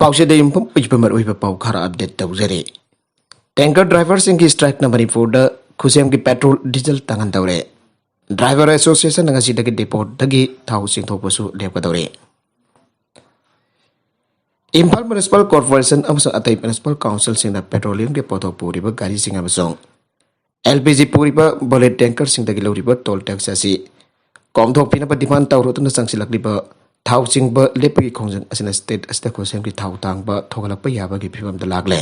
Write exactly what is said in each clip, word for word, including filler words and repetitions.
ꯍꯧꯖꯤꯛꯇꯤ ꯌꯨꯝꯐꯝ ꯑꯣꯏꯕ ꯃꯔꯨꯑꯣꯏꯕ ꯄꯥꯎ ꯈꯔ ꯑꯞꯗꯦꯠ ꯇꯧꯖꯔꯤ꯫ ꯇꯦꯡꯀꯔ ꯗ꯭ꯔꯥꯏꯚꯔꯁꯤꯡꯒꯤ ꯁ꯭ꯇ꯭ꯔꯥꯏꯛꯅ ꯃꯅꯤꯄꯨꯔꯗ ꯈꯨꯖꯦꯝꯒꯤ ꯄꯦꯇ꯭ꯔꯣꯜ, ꯗꯤꯖꯜ ꯇꯥꯡꯍꯟꯗꯧꯔꯦ꯫ ꯗ꯭ꯔꯥꯏꯚꯔ ꯑꯦꯁꯣꯁꯤꯌꯦꯁꯟꯅ ꯉꯁꯤꯗꯒꯤ ꯗꯤꯄꯣꯗꯒꯤ ꯊꯥꯎ ꯆꯤꯡꯊꯣꯛꯄꯁꯨ ꯂꯦꯞꯀꯗꯧꯔꯦ꯫ ꯏꯝꯐꯥꯜ ꯃ꯭ꯌꯨꯅꯤꯁꯤꯄꯥꯜ ꯀꯣꯔꯄꯣꯔꯦꯁꯟ ꯑꯃꯁꯨꯡ ꯑꯇꯩ ꯃ꯭ꯌꯨꯅꯤꯁꯤꯄꯥꯜ ꯀꯥꯎꯟꯁꯤꯜꯁꯤꯡꯅ ꯄꯦꯇ꯭ꯔꯣꯂꯤꯌꯝꯒꯤ ꯄꯣꯠꯊꯣꯛ ꯄꯨꯔꯤꯕ ꯒꯥꯔꯤꯁꯤꯡ ꯑꯃꯁꯨꯡ ꯑꯦꯜ ꯄꯤ ꯖꯤ ꯄꯨꯔꯤꯕ ꯕꯨꯂꯦꯠ ꯇꯦꯡꯀꯔꯁꯤꯡꯗꯒꯤ ꯂꯧꯔꯤꯕ ꯇꯣꯜ ꯇꯦꯛꯁ ꯑꯁꯤ ꯀꯣꯝꯊꯣꯛꯄꯤꯅꯕ ꯗꯤꯃꯥꯟ ꯇꯧꯔꯗꯨꯅ ꯆꯪꯁꯤꯜꯂꯛꯂꯤꯕ ꯊꯥꯎ ꯆꯤꯡꯕ ꯂꯦꯞꯄꯒꯤ ꯈꯣꯡꯖꯪ ꯑꯁꯤꯅ ꯁ꯭ꯇꯦꯠ ꯑꯁꯤꯗ ꯈꯨꯠꯁꯦꯝꯒꯤ ꯊꯥꯎ ꯇꯥꯡꯕ ꯊꯣꯛꯍꯜꯂꯛꯄ ꯌꯥꯕꯒꯤ ꯐꯤꯕꯝꯗ ꯂꯥꯛꯂꯦ꯫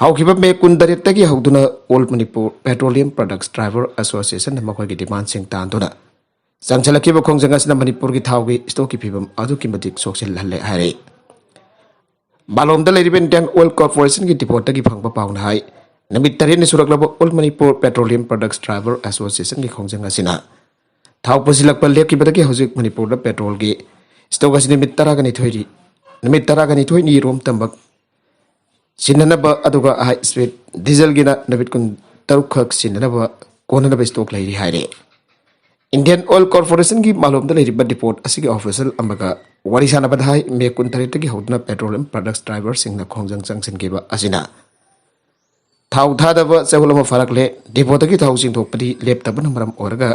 ꯍꯧꯈꯤꯕ ꯃꯦ ꯀꯨꯟꯇꯔꯦꯠꯇꯒꯤ ꯍꯧꯗꯨꯅ all Manipur petroleum product driver ꯑꯦꯁꯣꯁꯤꯌꯦꯁꯟꯅ ꯃꯈꯣꯏꯒꯤ ꯗꯤꯃꯥꯟꯁꯤꯡ ꯇꯥꯟꯗꯨꯅ ꯆꯪꯁꯤꯜꯂꯛꯈꯤꯕ ꯈꯣꯡꯖꯪ ꯑꯁꯤꯅ ꯃꯅꯤꯄꯨꯔꯒꯤ ꯊꯥꯎꯒꯤ ꯁ꯭ꯇꯣꯛꯀꯤ ꯐꯤꯕꯝ ꯑꯗꯨꯛꯀꯤ ꯃꯇꯤꯛ ꯁꯣꯛꯆꯤꯜꯍꯜꯂꯦ ꯍꯥꯏꯔꯤ꯫ ꯃꯥꯂꯣꯝꯗ ꯂꯩꯔꯤꯕ ꯏꯟꯗꯤꯌꯟ ꯑꯣꯏꯜ ꯀꯣꯔꯄꯣꯔꯦꯁꯟꯒꯤ ꯗꯤꯄꯣꯠꯇꯒꯤ ꯐꯪꯕ ꯄꯥꯎꯅ ꯍꯥꯏ, ꯅꯨꯃꯤꯠ ꯇꯔꯦꯠꯅꯤ ꯁꯨꯔꯛꯂꯕ all Manipur petroleum product driver ꯑꯦꯁꯣꯁꯤꯌꯦꯁꯟꯒꯤ ꯈꯣꯡꯖꯪ ꯑꯁꯤꯅ ꯊꯥꯎ ꯄꯨꯁꯤꯜꯂꯛꯄ ꯂꯦꯞꯈꯤꯕꯗꯒꯤ ꯍꯧꯖꯤꯛ ꯃꯅꯤꯄꯨꯔꯗ ꯄꯦꯇ꯭ꯔꯣꯜꯒꯤ ꯁ꯭ꯇꯣꯛ ꯑꯁꯤ ꯅꯨꯃꯤꯠ ꯇꯔꯥꯒ ꯅꯤꯊꯣꯏꯅꯤ, ꯅꯨꯃꯤꯠ ꯇꯔꯥꯒ ꯅꯤꯊꯣꯏꯅꯤ ꯔꯣꯝ ꯇꯝꯕ ꯁꯤꯟꯅꯅꯕ, ꯑꯗꯨꯒ ꯍꯥꯏ ꯁ꯭ꯄꯤꯗ ꯗꯤꯖꯜꯒꯤꯅ ꯅꯨꯃꯤꯠ ꯀꯨꯟꯇꯔꯨꯛ ꯈꯛ ꯁꯤꯟꯅꯅꯕ ꯀꯣꯟꯅꯅꯕ ꯁ꯭ꯇꯣꯛ ꯂꯩꯔꯤ ꯍꯥꯏꯔꯦ꯫ ꯏꯟꯗꯤꯌꯟ ꯑꯣꯏꯜ ꯀꯣꯔꯄꯣꯔꯦꯁꯟꯒꯤ ꯃꯥꯂꯣꯝꯗ ꯂꯩꯔꯤꯕ ꯗꯤꯄꯣꯠ ꯑꯁꯤꯒꯤ ꯑꯣꯐꯤꯁꯤꯌꯦꯜ ꯑꯃꯒ ꯋꯥꯔꯤ ꯁꯥꯟꯅꯕꯗ ꯍꯥꯏ, ꯃꯦ ꯀꯨꯟꯇꯔꯦꯠꯇꯒꯤ ꯍꯧꯗꯨꯅ ꯄꯦꯇ꯭ꯔꯣꯂꯤꯌꯝ ꯄ꯭ꯔꯗꯛꯁ ꯗ꯭ꯔꯥꯏꯚꯔꯁꯤꯡꯅ ꯈꯣꯡꯖꯪ ꯆꯪꯁꯤꯟꯈꯤꯕ ꯑꯁꯤꯅ ꯊꯥꯎ ꯊꯥꯗꯕ ꯆꯌꯣꯜ ꯑꯃ ꯐꯥꯔꯛꯂꯦ꯫ ꯗꯤꯄꯣꯗꯒꯤ ꯊꯥꯎ ꯆꯤꯡꯊꯣꯛꯄꯗꯤ ꯂꯦꯞꯇꯕꯅ ꯃꯔꯝ ꯑꯣꯏꯔꯒ,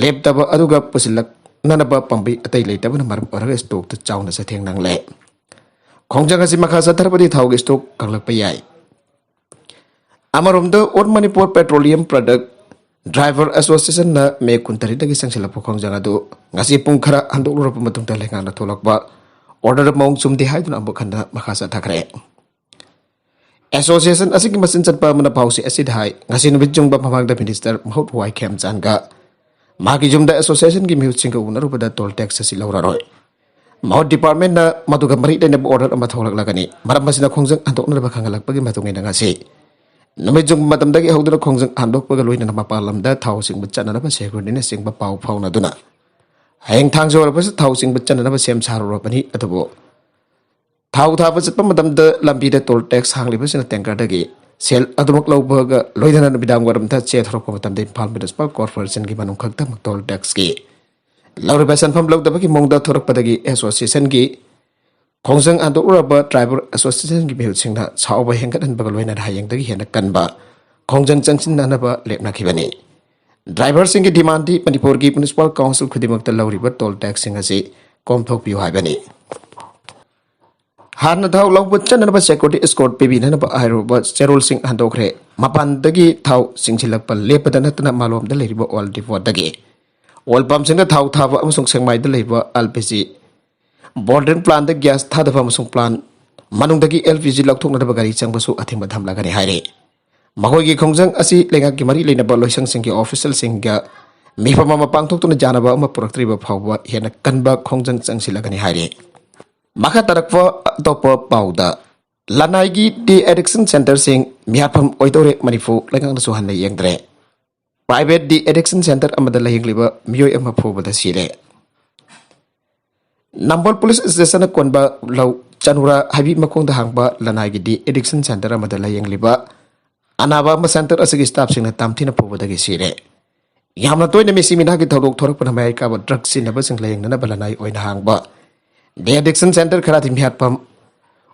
ꯂꯦꯞꯇꯕ ꯑꯗꯨꯒ ꯄꯨꯁꯤꯜꯂꯛꯅꯅꯕ ꯄꯥꯝꯕꯩ ꯑꯇꯩ ꯂꯩꯇꯕꯅ ꯃꯔꯝ ꯑꯣꯏꯔꯒ ꯁ꯭ꯇꯣꯛꯇ ꯆꯥꯎꯅ ꯆꯩꯊꯦꯡ ꯅꯪꯂꯦ꯫ ꯈꯣꯡꯖꯪ ꯑꯁꯤ ꯃꯈꯥ ꯆꯠꯊꯔꯕꯗꯤ ꯊꯥꯎꯒꯤ ꯁ꯭ꯇꯣꯛ ꯀꯪꯂꯛꯄ ꯌꯥꯏ꯫ ꯑꯃꯔꯣꯝꯗ, all Manipur petroleum product driver association May ꯀꯨꯟꯇꯔꯦꯠꯇꯒꯤ ꯆꯪꯁꯤꯜꯂꯛꯄ ꯈꯣꯡꯖꯪ ꯑꯗꯨ ꯉꯁꯤ ꯄꯨꯡ ꯈꯔ ꯍꯟꯗꯣꯛꯂꯨꯔꯕ ꯃꯇꯨꯡꯗ ꯂꯩꯉꯥꯛꯅ ꯊꯣꯛꯂꯛꯄ ꯑꯣꯔꯗꯔ ꯃꯑꯣꯡ ꯆꯨꯝꯗꯦ ꯍꯥꯏꯗꯨꯅ ꯑꯃꯨꯛ ꯍꯟꯅ ꯃꯈꯥ ꯆꯠꯊꯈ꯭ꯔꯦ꯫ ꯑꯦꯁꯣꯁꯤꯌꯦꯁꯟ ꯑꯁꯤꯒꯤ ꯃꯆꯤꯟ ꯆꯠꯄ ꯑꯃꯅ ꯄꯥꯎꯆꯦ ꯑꯁꯤꯗ ꯍꯥꯏ, ꯉꯁꯤ ꯅꯨꯃꯤꯠ ꯌꯨꯡꯕ ꯃꯃꯥꯡꯗ ꯃꯤꯅꯤꯁꯇꯔ ꯃꯍꯨꯠ ꯋꯥꯏ ꯈꯦꯝꯆꯥꯟꯒ ꯃꯍꯥꯛꯀꯤ ꯌꯨꯝꯗ ꯑꯦꯁꯣꯁꯤꯌꯦꯁꯟꯒꯤ ꯃꯤꯍꯨꯠꯁꯤꯡꯒ ꯎꯅꯔꯨꯕꯗ ꯇꯣꯜ ꯇꯦꯛꯁ ꯑꯁꯤ ꯂꯧꯔꯔꯣꯏ꯫ ꯃꯍꯨꯠ ꯗꯤꯄꯥꯔꯠꯃꯦꯟꯅ ꯃꯗꯨꯒ ꯃꯔꯤ ꯂꯩꯅꯕ ꯑꯣꯔꯗꯔ ꯑꯃ ꯊꯣꯛꯂꯛꯂꯒꯅꯤ꯫ ꯃꯔꯝ ꯑꯁꯤꯅ ꯈꯣꯡꯖꯪ ꯍꯟꯗꯣꯛꯅꯔꯕ ꯈꯪꯍꯜꯂꯛꯄꯒꯤ ꯃꯇꯨꯡ ꯏꯟꯅ ꯉꯁꯤ ꯅꯨꯃꯤꯠ ꯌꯨꯡꯕ ꯃꯇꯝꯗꯒꯤ ꯍꯧꯗꯨꯅ ꯈꯣꯡꯖꯪ ꯍꯟꯗꯣꯛꯄꯒ ꯂꯣꯏꯅꯅ ꯃꯄꯥꯟ ꯂꯝꯗ ꯊꯥꯎ ꯆꯤꯡꯕ ꯆꯠꯅꯅꯕ ꯁꯦꯀ꯭ꯌꯨꯔꯤꯇꯤꯅꯆꯤꯡꯕ ꯄꯥꯎ ꯐꯥꯎꯅꯗꯨꯅ ꯍꯌꯦꯡ ꯊꯥꯡꯖ ꯑꯣꯏꯔꯕꯁꯨ ꯊꯥꯎ ꯆꯤꯡꯕ ꯆꯠꯅꯅꯕ ꯁꯦꯝ ꯁꯥꯔꯨꯔꯕꯅꯤ꯫ ꯑꯗꯨꯕꯨ ꯊꯥꯎ ꯊꯥꯕ ꯆꯠꯄ ꯃꯇꯝꯗ ꯂꯝꯕꯤꯗ ꯇꯣꯜ ꯇꯦꯛꯁ ꯍꯥꯡꯂꯤꯕꯁꯤꯅ ꯇꯦꯡꯀꯔꯗꯒꯤ ꯁꯦꯜ ꯑꯗꯨꯃꯛ ꯂꯧꯕꯒ ꯂꯣꯏꯅꯅ ꯅꯨꯃꯤꯗꯥꯡ ꯋꯥꯏꯔꯝꯗ ꯆꯦ ꯊꯣꯔꯛꯄ ꯃꯇꯝꯗ ꯏꯝꯐꯥꯜ ꯃ꯭ꯌꯨꯅꯤꯁꯤꯄꯥꯜ ꯀꯣꯔꯄꯣꯔꯦꯁꯟꯒꯤ ꯃꯅꯨꯡ ꯈꯛꯇꯃꯛ ꯇꯣꯜ ꯇꯦꯛꯁꯀꯤ ꯂꯧꯔꯤꯕ ꯁꯦꯟꯐꯝ ꯂꯧꯗꯕꯒꯤ ꯃꯑꯣꯡꯗ ꯊꯣꯔꯛꯄꯗꯒꯤ ꯑꯦꯁꯣꯁꯤꯌꯦꯁꯟꯒꯤ ꯈꯣꯡꯖꯪ ꯍꯟꯗꯣꯛꯂꯨꯔꯕ ꯗ꯭ꯔꯥꯏꯚꯔ ꯑꯦꯁꯣꯁꯤꯌꯦꯁꯟꯒꯤ ꯃꯤꯍꯨꯠꯁꯤꯡꯅ ꯁꯥꯎꯕ ꯍꯦꯟꯒꯠꯍꯟꯕꯒ ꯂꯣꯏꯅꯅ ꯍꯌꯦꯡꯗꯒꯤ ꯍꯦꯟꯅ ꯀꯟꯕ ꯈꯣꯡꯖꯪ ꯆꯪꯁꯤꯟꯅꯅꯕ ꯂꯦꯞꯅꯈꯤꯕꯅꯤ꯫ ꯗ꯭ꯔꯥꯏꯚꯔꯁꯤꯡꯒꯤ ꯗꯤꯃꯥꯟꯗꯤ ꯃꯅꯤꯄꯨꯔꯒꯤ ꯃ꯭ꯌꯨꯅꯤꯁꯤꯄꯥꯜ ꯀꯥꯎꯟꯁꯤꯜ ꯈꯨꯗꯤꯡꯃꯛꯇ ꯂꯧꯔꯤꯕ ꯇꯣꯜ ꯇꯦꯛꯁꯁꯤꯡ ꯑꯁꯤ ꯀꯣꯝꯊꯣꯛꯄꯤꯌꯨ ꯍꯥꯏꯕꯅꯤ꯫ ꯍꯥꯟꯅ ꯊꯥꯎ ꯂꯧꯕ ꯆꯠꯅꯅꯕ ꯁꯦꯀ꯭ꯌꯨꯔꯤꯇꯤ ꯏꯁꯀꯣꯔꯠ ꯄꯤꯕꯤꯅꯅꯕ ꯍꯥꯏꯔꯨꯕ ꯆꯦꯔꯣꯜꯁꯤꯡ ꯍꯟꯗꯣꯛꯈ꯭ꯔꯦ꯫ ꯃꯄꯥꯟꯗꯒꯤ ꯊꯥꯎ ꯆꯤꯡꯁꯤꯜꯂꯛꯄ ꯂꯦꯞꯄꯗ ꯅꯠꯇꯅ ꯃꯥꯂꯣꯝꯗ ꯂꯩꯔꯤꯕ ꯑꯣꯏꯜ ꯗꯤꯄꯣꯗꯒꯤ ꯑꯣꯏꯜ ꯄꯝꯁꯤꯡꯗ ꯊꯥꯎ ꯊꯥꯕ ꯑꯃꯁꯨꯡ ꯁꯦꯛꯃꯥꯏꯗ ꯂꯩꯕ ꯑꯦꯜ ꯄꯤ ꯖꯤ ꯕꯣꯇ꯭ꯂꯤꯡ ꯄ꯭ꯂꯥꯟꯗ ꯒ꯭ꯌꯥꯁ ꯊꯥꯗꯕ ꯑꯃꯁꯨꯡ ꯄ꯭ꯂꯥꯟ ꯃꯅꯨꯡꯗꯒꯤ ꯑꯦꯜ ꯄꯤ ꯖꯤ ꯂꯧꯊꯣꯛꯅꯅꯕ ꯒꯥꯔꯤ ꯆꯪꯕꯁꯨ ꯑꯊꯤꯡꯕ ꯊꯝꯂꯒꯅꯤ ꯍꯥꯏꯔꯤ꯫ ꯃꯈꯣꯏꯒꯤ ꯈꯣꯡꯖꯪ ꯑꯁꯤ ꯂꯩꯉꯥꯛꯀꯤ ꯃꯔꯤ ꯂꯩꯅꯕ ꯂꯣꯏꯁꯪꯁꯤꯡꯒꯤ ꯑꯣꯐꯤꯁꯤꯌꯦꯜꯁꯤꯡꯒ ꯃꯤꯐꯝ ꯑꯃ ꯄꯥꯡꯊꯣꯛꯇꯨꯅ ꯌꯥꯅꯕ ꯑꯃ ꯄꯨꯔꯛꯇ꯭ꯔꯤꯕ ꯐꯥꯎꯕ ꯍꯦꯟꯅ ꯀꯟꯕ ꯈꯣꯡꯖꯪ ꯆꯪꯁꯤꯜꯂꯒꯅꯤ ꯍꯥꯏꯔꯤ꯫ ꯃꯈꯥ ꯇꯥꯔꯛꯄ ꯑꯇꯣꯞꯄ ꯄꯥꯎꯗ, ꯂꯅꯥꯏꯒꯤ ꯗꯤ ꯑꯦꯗꯤꯛꯁꯟ ꯁꯦꯟꯇꯔꯁꯤꯡ ꯃꯤꯍꯥꯠꯐꯝ ꯑꯣꯏꯗꯧꯔꯦ, ꯃꯅꯤꯄꯨꯔ ꯂꯩꯉꯥꯛꯅꯁꯨ ꯍꯟꯅ ꯌꯦꯡꯗ꯭ꯔꯦ꯫ ꯄ꯭ꯔꯥꯏꯚꯦꯠ ꯗꯤ ꯑꯦꯗꯤꯛꯁꯟ ꯁꯦꯟꯇꯔ ꯑꯃꯗ ꯂꯥꯌꯦꯡꯂꯤꯕ ꯃꯤꯑꯣꯏ ꯑꯃ ꯐꯨꯕꯗ ꯁꯤꯔꯦ꯫ ꯅꯝꯕꯣꯜ ꯄꯨꯂꯤꯁ ꯁ꯭ꯇꯦꯁꯟꯅ ꯀꯣꯟꯕ ꯂꯧ ꯆꯅꯨꯔꯥ ꯍꯥꯏꯕꯤ ꯃꯈꯣꯡꯗ ꯍꯥꯡꯕ ꯂꯅꯥꯏꯒꯤ ꯗꯤ ꯑꯦꯗꯤꯛꯁꯟ ꯁꯦꯟꯇꯔ ꯑꯃꯗ ꯂꯥꯌꯦꯡꯂꯤꯕ ꯑꯅꯥꯕ ꯑꯃ ꯁꯦꯟꯇꯔ ꯑꯁꯤꯒꯤ ꯁ꯭ꯇꯥꯐꯁꯤꯡꯅ ꯇꯝꯊꯤꯅ ꯐꯨꯕꯗꯒꯤ ꯁꯤꯔꯦ꯫ ꯌꯥꯝꯅ ꯇꯣꯏꯅ ꯃꯤꯁꯤ ꯃꯤꯅꯥꯒꯤ ꯊꯧꯗꯣꯛ ꯊꯣꯔꯛꯄꯅ ꯃꯌꯥꯏ ꯀꯥꯕ ꯗ꯭ꯔꯒ ꯁꯤꯖꯤꯟꯅꯕꯁꯤꯡ ꯂꯥꯌꯦꯡꯅꯅꯕ ꯂꯅꯥꯏ ꯑꯣꯏꯅ ꯍꯥꯡꯕ ꯗꯤ ꯑꯦꯗꯤꯛꯁꯟ ꯁꯦꯟꯇꯔ ꯈꯔꯗꯤ ꯃꯤꯍꯥꯠꯐꯝ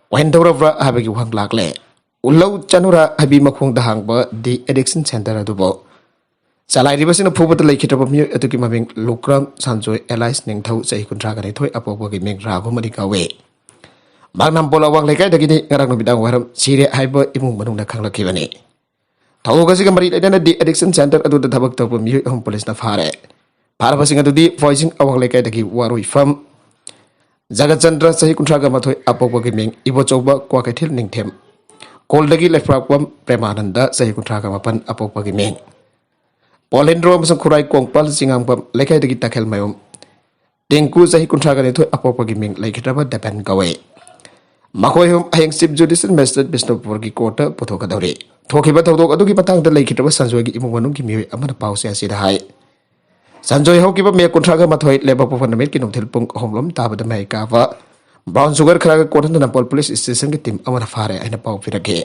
ꯑꯣꯏꯍꯟꯗꯧꯔꯕ꯭ꯔꯥ ꯍꯥꯏꯕꯒꯤ ꯋꯥꯍꯪ ꯂꯥꯛꯂꯦ꯫ ꯎꯂꯧ ꯆꯅꯨꯔꯥ ꯍꯥꯏꯕꯤ ꯃꯈꯣꯡꯗ ꯍꯥꯡꯕ ꯗꯤ ꯑꯦꯗꯤꯛꯁꯟ ꯁꯦꯟꯇꯔ ꯑꯗꯨꯕꯨ ꯆꯂꯥꯏꯔꯤꯕꯁꯤꯡꯅ ꯐꯨꯕꯗ ꯂꯩꯈꯤꯗ꯭ꯔꯕ ꯃꯤꯑꯣꯏ ꯑꯗꯨꯒꯤ ꯃꯃꯤꯡ ꯂꯨꯀ꯭ꯔꯥꯝ ꯁꯥꯟꯖꯣꯏ ꯑꯦꯂꯥꯏꯁ ꯅꯤꯡꯊꯧ, ꯆꯍꯤ ꯀꯨꯟꯊ꯭ꯔꯥꯒ ꯅꯤꯊꯣꯏ, ꯑꯄꯣꯛꯄꯒꯤ ꯃꯤꯡ ꯔꯥꯍꯨ ꯃꯅꯤ ꯀꯧꯏ꯫ ꯃꯍꯥꯛ ꯅꯝꯕꯣꯜ ꯑꯋꯥꯡ ꯂꯩꯀꯥꯏꯗꯒꯤꯅꯤ꯫ ꯉꯔꯥꯡ ꯅꯨꯃꯤꯗꯥꯡ ꯋꯥꯏꯔꯝ ꯁꯤꯔꯦ ꯍꯥꯏꯕ ꯏꯃꯨꯡ ꯃꯅꯨꯡꯅ ꯈꯪꯂꯛꯈꯤꯕꯅꯤ꯫ ꯊꯧꯗꯣꯛ ꯑꯁꯤꯒ ꯃꯔꯤ ꯂꯩꯅꯅ ꯗꯤ ꯑꯦꯗꯤꯛꯁꯟ ꯁꯦꯟꯇꯔ ꯑꯗꯨꯗ ꯊꯕꯛ ꯇꯧꯕ ꯃꯤꯑꯣꯏ ꯑꯍꯨꯝ ꯄꯨꯂꯤꯁꯅ ꯐꯥꯔꯦ꯫ ꯐꯥꯔꯕꯁꯤꯡ ꯑꯗꯨꯗꯤ ꯐꯣꯏꯖꯤꯡ ꯑꯋꯥꯡ ꯂꯩꯀꯥꯏꯗꯒꯤ ꯋꯥꯔꯣꯏꯐꯝ ꯖꯒꯠꯆꯟꯗ꯭ꯔ, ꯆꯍꯤ ꯀꯨꯟꯊ꯭ꯔꯥꯒ ꯃꯥꯊꯣꯏ, ꯑꯄꯣꯛꯄꯒꯤ ꯃꯤꯡ ꯏꯕꯣꯆꯧꯕ ꯀ꯭ꯋꯥꯀꯩꯊꯦꯜ ꯅꯤꯡꯊꯦꯝ, ꯀꯣꯜꯗꯒꯤ ꯂꯩꯄ꯭ꯔꯥꯛꯄꯝ ꯄ꯭ꯔꯦꯃꯥꯅꯟꯗ, ꯆꯍꯤ ꯀꯨꯟꯊ꯭ꯔꯥꯒ ꯃꯥꯄꯟ, ꯑꯄꯣꯛꯄꯒꯤ ꯃꯤꯡ ꯄꯣꯂꯦꯟꯗ꯭ꯔꯣ ꯑꯃꯁꯨꯡ ꯈꯨꯔꯥꯏ ꯀꯣꯡꯄꯥꯜ ꯆꯤꯉꯥꯡꯕꯝ ꯂꯩꯀꯥꯏꯗꯒꯤ ꯇꯈꯦꯜꯃꯌꯨꯝ ꯇꯦꯡꯀꯨ, ꯆꯍꯤ ꯀꯨꯟꯊ꯭ꯔꯥꯒ ꯅꯤꯊꯣꯏ, ꯑꯄꯣꯛꯄꯒꯤ ꯃꯤꯡ ꯂꯩꯈꯤꯗ꯭ꯔꯕ ꯗꯦꯕꯦꯟ ꯀꯧꯏ꯫ ꯃꯈꯣꯏ ꯑꯍꯨꯝ ꯍꯌꯦꯡ ꯆꯤꯐ ꯖꯨꯗꯤꯁꯤꯌꯜ ꯃꯦꯖꯤꯁꯇ꯭ꯔꯦꯠ ꯕꯤꯁꯅꯨꯄꯨꯔꯒꯤ ꯀꯣꯔꯠꯇ ꯄꯨꯊꯣꯛꯀꯗꯧꯔꯤ꯫ ꯊꯣꯛꯈꯤꯕ ꯊꯧꯗꯣꯛ ꯑꯗꯨꯒꯤ ꯃꯇꯥꯡꯗ ꯂꯩꯈꯤꯗ꯭ꯔꯕ ꯁꯟꯖꯣꯏꯒꯤ ꯏꯃꯨꯡ ꯃꯅꯨꯡꯒꯤ ꯃꯤꯑꯣꯏ ꯑꯃꯅ ꯄꯥꯎꯆꯦ ꯑꯁꯤꯗ ꯍꯥꯏ꯫ ꯁꯟꯖꯣꯏ ꯍꯧꯈꯤꯕ ꯃꯦ ꯀꯨꯟꯊ꯭ꯔꯥꯒ ꯃꯥꯊꯣꯏ ꯂꯩꯕꯥꯛꯄꯣꯛꯄ ꯅꯨꯃꯤꯠꯀꯤ ꯅꯨꯡꯊꯤꯜ ꯄꯨꯡ ꯑꯍꯨꯝ ꯂꯣꯝ ꯇꯥꯕꯗ ꯃꯍꯩ ꯀꯥꯕ ꯕ꯭ꯔꯥꯎꯟ ꯁꯨꯒꯔ ꯈꯔꯒ ꯀꯣꯟꯅꯗꯨꯅ ꯅꯝꯕꯣꯜ ꯄꯨꯂꯤꯁ ꯁ꯭ꯇꯦꯁꯟꯒꯤ ꯇꯤꯝ ꯑꯃꯅ ꯐꯥꯔꯦ ꯍꯥꯏꯅ ꯄꯥꯎ ꯄꯤꯔꯛꯈꯤ꯫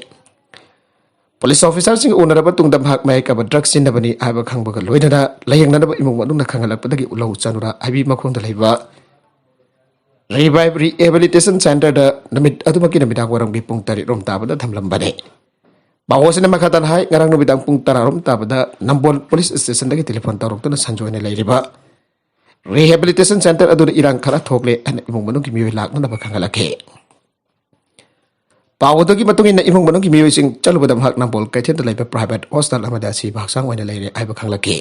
ꯄꯨꯂꯤꯁ ꯑꯣꯐꯤꯁꯥꯔꯁꯤꯡ ꯎꯅꯔꯕ ꯇꯨꯡꯗ ꯃꯍꯥꯛ ꯃꯌꯥꯏ ꯀꯥꯕ ꯗ꯭ꯔꯒ ꯁꯤꯖꯤꯟꯅꯕꯅꯤ ꯍꯥꯏꯕ ꯈꯪꯕꯒ ꯂꯣꯏꯅꯅ ꯂꯥꯌꯦꯡꯅꯅꯕ ꯏꯃꯨꯡ ꯃꯅꯨꯡꯅ ꯈꯪꯍꯜꯂꯛꯄꯗꯒꯤ ꯎꯂꯧ ꯆꯅꯨꯔꯥ ꯍꯥꯏꯕꯤ ꯃꯈꯣꯡꯗ ꯂꯩꯕ Revive Rehabilitation Centerꯗ ꯅꯨꯃꯤꯠ ꯑꯗꯨꯃꯛꯀꯤ ꯅꯨꯃꯤꯗꯥꯡ ꯋꯥꯏꯔꯝꯒꯤ ꯄꯨꯡ ꯇꯔꯦꯠ ꯔꯣꯝ ꯇꯥꯕꯗ ꯊꯝꯂꯝꯕꯅꯤ꯫ ꯄꯥꯎ ꯑꯁꯤꯅ ꯃꯈꯥ ꯇꯥꯅ ꯍꯥꯏ, ꯉꯔꯥꯡ ꯅꯨꯃꯤꯗꯥꯡ ꯄꯨꯡ ꯇꯔꯥ ꯔꯣꯝ ꯇꯥꯕꯗ ꯅꯝꯕꯣꯜ ꯄꯨꯂꯤꯁ ꯁ꯭ꯇꯦꯁꯟꯗꯒꯤ ꯇꯦꯂꯤꯐꯣꯟ ꯇꯧꯔꯛꯇꯨꯅ ꯁꯟꯖꯣꯏꯅ ꯂꯩꯔꯤꯕ Rehabilitation Center ꯑꯗꯨꯗ ꯏꯔꯥꯡ ꯈꯔ ꯊꯣꯛꯂꯦ ꯍꯥꯏꯅ ꯏꯃꯨꯡ ꯃꯅꯨꯡꯒꯤ ꯃꯤꯑꯣꯏ ꯂꯥꯛꯅꯅꯕ ꯈꯪꯍꯜꯂꯛꯈꯤ꯫ ꯄꯥꯎ ꯑꯗꯨꯒꯤ ꯃꯇꯨꯡ ꯏꯟꯅ ꯏꯃꯨꯡ ꯃꯅꯨꯡꯒꯤ ꯃꯤꯑꯣꯏꯁꯤꯡ ꯆꯠꯂꯨꯕꯗ ꯃꯍꯥꯛ ꯅꯝꯕꯣꯜ ꯀꯩꯊꯦꯜꯗ ꯂꯩꯕ private hospital ꯑꯃꯗ ꯑꯁꯤꯕ ꯍꯛꯆꯥꯡ ꯑꯣꯏꯅ ꯂꯩꯔꯦ ꯍꯥꯏꯕ ꯈꯪꯂꯛꯈꯤ꯫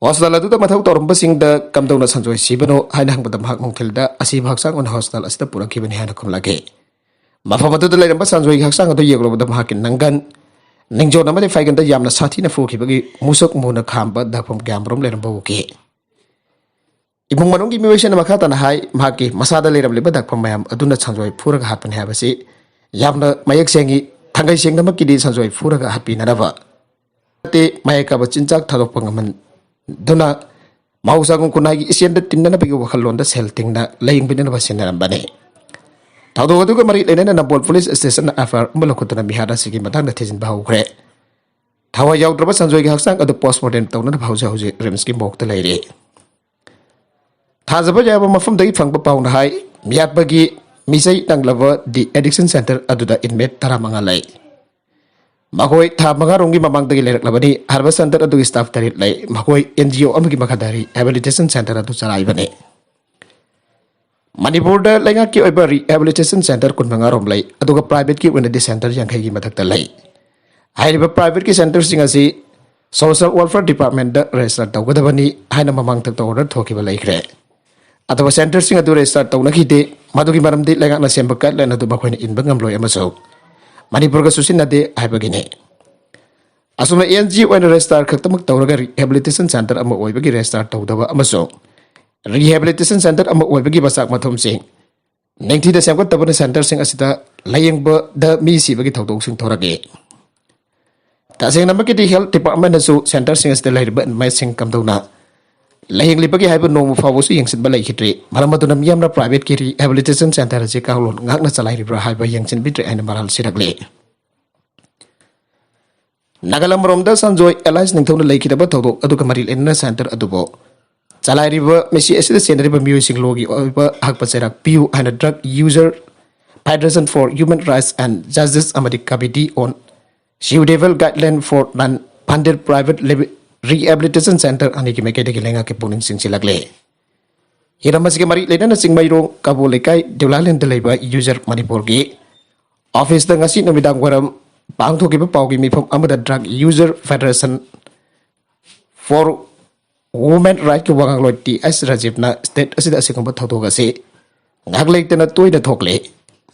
Hospital ꯑꯗꯨꯗ ꯃꯊꯧ ꯇꯧꯔꯝꯕꯁꯤꯡꯗ ꯀꯝꯗꯧꯅ ꯁꯟꯖꯣꯏ ꯁꯤꯕꯅꯣ ꯍꯥꯏꯅ ꯍꯪꯕꯗ ꯃꯍꯥꯛ ꯅꯨꯡꯊꯤꯜꯗ ꯑꯁꯤꯕ ꯍꯛꯆꯥꯡ ꯑꯣꯏꯅ hospital ꯑꯁꯤꯗ ꯄꯨꯔꯛꯈꯤꯕꯅꯤ ꯍꯥꯏꯅ ꯈꯨꯝꯂꯛꯈꯤ꯫ ꯃꯐꯝ ꯑꯗꯨꯗ ꯂꯩꯔꯝꯕ ꯁꯟꯖꯣꯏꯒꯤ ꯍꯛꯆꯥꯡ ꯑꯗꯨ ꯌꯦꯡꯂꯨꯕꯗ ꯃꯍꯥꯛꯀꯤ ꯅꯪꯒꯟ, ꯅꯤꯡꯖꯣꯟ ꯑꯃꯗꯤ ꯐꯥꯏꯒꯟꯗ ꯌꯥꯝꯅ ꯁꯥꯊꯤꯅ ꯐꯨꯈꯤꯕꯒꯤ ꯃꯨꯁꯨꯛ ꯃꯨꯅ ꯈꯥꯝꯕ ꯗꯥꯛꯐꯝ ꯀꯌꯥꯃꯔꯨꯝ ꯂꯩꯔꯝꯕ ꯎꯈꯤ꯫ ꯏꯃꯨꯡ ꯃꯅꯨꯡꯒꯤ ꯃꯤꯑꯣꯏꯁꯤꯡꯅ ꯃꯈꯥ ꯇꯥꯅ ꯍꯥꯏ, ꯃꯍꯥꯛꯀꯤ ꯃꯁꯥꯗ ꯂꯩꯔꯝꯂꯤꯕ ꯗꯥꯛꯐꯝ ꯃꯌꯥꯝ ꯑꯗꯨꯅ ꯁꯟꯖꯣꯏ ꯐꯨꯔꯒ ꯍꯥꯠꯄꯅꯤ ꯍꯥꯏꯕꯁꯤ ꯌꯥꯝꯅ ꯃꯌꯦꯛ ꯁꯦꯡꯏ꯫ ꯊꯥꯡꯒꯩ ꯁꯦꯡꯅꯃꯛꯀꯤꯗꯤ ꯁꯟꯖꯣꯏ ꯐꯨꯔꯒ ꯍꯥꯠꯄꯤꯅꯅꯕ ꯅꯠꯇꯦ, ꯃꯌꯦꯛ ꯀꯥꯕ ꯆꯤꯟꯖꯥꯛ ꯊꯥꯗꯣꯛꯄ ꯉꯝꯍꯟꯗꯨꯅ ꯃꯍꯧꯁꯥꯒꯨꯝ ꯈꯨꯟꯅꯥꯏꯒꯤ ꯏꯆꯦꯜꯗ ꯇꯤꯟꯅꯅꯕꯒꯤ ꯋꯥꯈꯜꯂꯣꯟꯗ ꯁꯦꯜ ꯇꯤꯡꯅ ꯂꯥꯌꯦꯡꯕꯤꯅꯅꯕ ꯁꯤꯟꯅꯔꯝꯕꯅꯤ꯫ ꯊꯧꯗꯣꯛ ꯑꯗꯨꯒ ꯃꯔꯤ ꯂꯩꯅꯅ ꯅꯝꯕꯣꯜ ꯄꯨꯂꯤꯁ ꯁ꯭ꯇꯦꯁꯟꯅ FIR ꯑꯃ ꯂꯧꯈꯠꯇꯨꯅ ꯃꯤꯍꯥꯠ ꯑꯁꯤꯒꯤ ꯃꯇꯥꯡꯗ ꯊꯤꯖꯤꯟꯕ ꯍꯧꯈ꯭ꯔꯦ꯫ ꯊꯋꯥꯏ ꯌꯥꯎꯗ꯭ꯔꯕ ꯁꯟꯖꯣꯏꯒꯤ ꯍꯛꯆꯥꯡ ꯑꯗꯨ postmortem ꯇꯧꯅꯅꯕ ꯍꯧꯖꯤꯛ ꯍꯧꯖꯤꯛ RIMSꯀꯤ morgueꯇ ꯂꯩꯔꯤ꯫ ꯊꯥꯖꯕ ꯌꯥꯕ ꯃꯐꯝꯗꯒꯤ ꯐꯪꯕ ꯄꯥꯎꯅ ꯍꯥꯏ, ꯃꯤꯌꯥꯠꯄꯒꯤ ꯃꯤꯁꯩ ꯅꯪꯂꯕ De-addiction Center ꯑꯗꯨꯗ inmate ꯇꯔꯥꯃꯉꯥ ꯂꯩ꯫ ꯃꯈꯣꯏ ꯊꯥ ꯃꯉꯥ ꯔꯣꯝꯒꯤ ꯃꯃꯥꯡꯗꯒꯤ ꯂꯩꯔꯛꯂꯕꯅꯤ꯫ ꯍꯥꯏꯔꯤꯕ center ꯑꯗꯨꯒꯤ staff ꯇꯔꯦꯠ ꯂꯩ꯫ ꯃꯈꯣꯏ NGO ꯑꯃꯒꯤ ꯃꯈꯥꯗ rehabilitation center ꯑꯗꯨ ꯆꯂꯥꯏꯕꯅꯤ꯫ ꯃꯅꯤꯄꯨꯔꯗ ꯂꯩꯉꯥꯛꯀꯤ ꯑꯣꯏꯕ rehabilitation center ꯀꯨꯟꯃꯉꯥ ꯔꯣꯝ ꯂꯩ, ꯑꯗꯨꯒ privateꯀꯤ ꯑꯣꯏꯅꯗꯤ center ꯌꯥꯡꯈꯩꯒꯤ ꯃꯊꯛꯇ ꯂꯩ꯫ ꯍꯥꯏꯔꯤꯕ privateꯀꯤ centerꯁꯤꯡ ꯑꯁꯤ Social Welfare Departmentꯇ register ꯇꯧꯒꯗꯕꯅꯤ ꯍꯥꯏꯅ ꯃꯃꯥꯡꯊꯛꯇ order ꯊꯣꯛꯈꯤꯕ ꯂꯩꯈ꯭ꯔꯦ꯫ ꯑꯗꯨꯕꯨ centerꯁꯤꯡ ꯑꯗꯨ register ꯇꯧꯅꯈꯤꯗꯦ꯫ ꯃꯗꯨꯒꯤ ꯃꯔꯝꯗꯤ ꯂꯩꯉꯥꯛꯅ ꯁꯦꯝꯕ guideline ꯑꯗꯨ ꯃꯈꯣꯏꯅ ꯏꯟꯕ ꯉꯝꯂꯣꯏ ꯑꯃꯁꯨꯡ ꯃꯅꯤꯄꯨꯔꯒ ꯆꯨꯁꯤꯟꯅꯗꯦ ꯍꯥꯏꯕꯒꯤꯅꯤ꯫ ꯑꯁꯨꯝꯅ NGO ꯑꯣꯏꯅ register ꯈꯛꯇꯃꯛ ꯇꯧꯔꯒ rehabilitation center ꯑꯃ ꯑꯣꯏꯕꯒꯤ register ꯇꯧꯗꯕ ꯑꯃꯁꯨꯡ rehabilitation center ꯑꯃ ꯑꯣꯏꯕꯒꯤ ꯃꯆꯥꯛ ꯃꯊꯨꯝꯁꯤꯡ ꯅꯤꯡꯊꯤꯅ ꯁꯦꯝꯒꯠꯇꯕꯅ centerꯁꯤꯡ ꯑꯁꯤꯗ ꯂꯥꯌꯦꯡꯕꯗ ꯃꯤ ꯁꯤꯕꯒꯤ ꯊꯧꯗꯣꯛꯁꯤꯡ ꯊꯣꯔꯛꯏ꯫ ꯇꯁꯦꯡꯅꯃꯛꯀꯤꯗꯤ health departmentꯅꯁꯨ centerꯁꯤꯡ ꯑꯁꯤꯗ ꯂꯩꯔꯤꯕ inmateꯁꯤꯡ ꯀꯝꯗꯧꯅ ꯂꯥꯌꯦꯡꯂꯤꯕꯒꯦ ꯍꯥꯏꯕ ꯅꯣꯡꯃ ꯐꯥꯎꯕꯁꯨ ꯌꯦꯡꯁꯤꯟꯕ ꯂꯩꯈꯤꯗ꯭ꯔꯤ꯫ ꯃꯔꯝ ꯑꯗꯨꯅ ꯃꯤꯌꯥꯝꯅ privateꯀꯤ rehabilitation center ꯑꯁꯤ ꯀꯥꯡꯂꯣꯟ ꯉꯥꯛꯅ ꯆꯂꯥꯏꯔꯤꯕ꯭ꯔꯥ ꯍꯥꯏꯕ ꯌꯦꯡꯁꯤꯟꯕꯤꯗ꯭ꯔꯦ ꯍꯥꯏꯅ ꯃꯔꯥꯜ ꯁꯤꯔꯛꯂꯤ꯫ ꯅꯥꯒꯥꯂꯝ ꯔꯣꯝꯗ ꯁꯟꯖꯣꯏ alias ꯅꯤꯡꯊꯧꯅ ꯂꯩꯈꯤꯗꯕ ꯊꯧꯗꯣꯛ ꯑꯗꯨꯒ ꯃꯔꯤ ꯂꯩꯅꯅ center ꯑꯗꯨꯕꯨ ꯆꯂꯥꯏꯔꯤꯕ ꯃꯁꯤ ꯑꯁꯤꯗ ꯆꯦꯟꯅꯔꯤꯕ ꯃꯤꯑꯣꯏꯁꯤꯡ ꯂꯣꯒꯤ ꯑꯣꯏꯕ ꯍꯛꯄ ꯆꯩꯔꯥꯛ ꯄꯤꯌꯨ ꯍꯥꯏꯅ Drug User Federation for Human Rights and Justice ꯑꯃꯗꯤ Committee on Suitable Guideline for Non-Funded Private Rehabilitation Center ꯑꯅꯤꯒꯤ ꯃꯥꯏꯀꯩꯗꯒꯤ ꯂꯩꯉꯥꯛꯀꯤ ꯄꯨꯛꯅꯤꯡ ꯆꯤꯡꯁꯤꯜꯂꯛꯂꯦ꯫ ꯍꯤꯔꯝ ꯑꯁꯤꯒ ꯃꯔꯤ ꯂꯩꯅꯅ ꯆꯤꯡꯃꯩꯔꯣꯡ ꯀꯕꯣ ꯂꯩꯀꯥꯏ ꯗꯦꯎꯂꯥꯂꯦꯟꯗ ꯂꯩꯕ ꯌꯨꯖꯔ ꯃꯅꯤꯄꯨꯔꯒꯤ ꯑꯣꯐꯤꯁꯇ ꯉꯁꯤ ꯅꯨꯃꯤꯗꯥꯡ ꯋꯥꯏꯔꯝ ꯄꯥꯡꯊꯣꯛꯈꯤꯕ ꯄꯥꯎꯒꯤ ꯃꯤꯐꯝ ꯑꯃꯗ Drug User Federation for Human Rightꯀꯤ ꯋꯥꯉꯥꯡꯂꯣꯏ ꯇꯤ ꯑꯦꯁ ꯔꯥꯖꯤꯕꯅ ꯁ꯭ꯇꯦꯠ ꯑꯁꯤꯗ ꯑꯁꯤꯒꯨꯝꯕ ꯊꯧꯗꯣꯛ ꯑꯁꯤ ꯉꯥꯏꯍꯥꯛ ꯂꯩꯇꯅ ꯇꯣꯏꯅ ꯊꯣꯛꯂꯤ꯫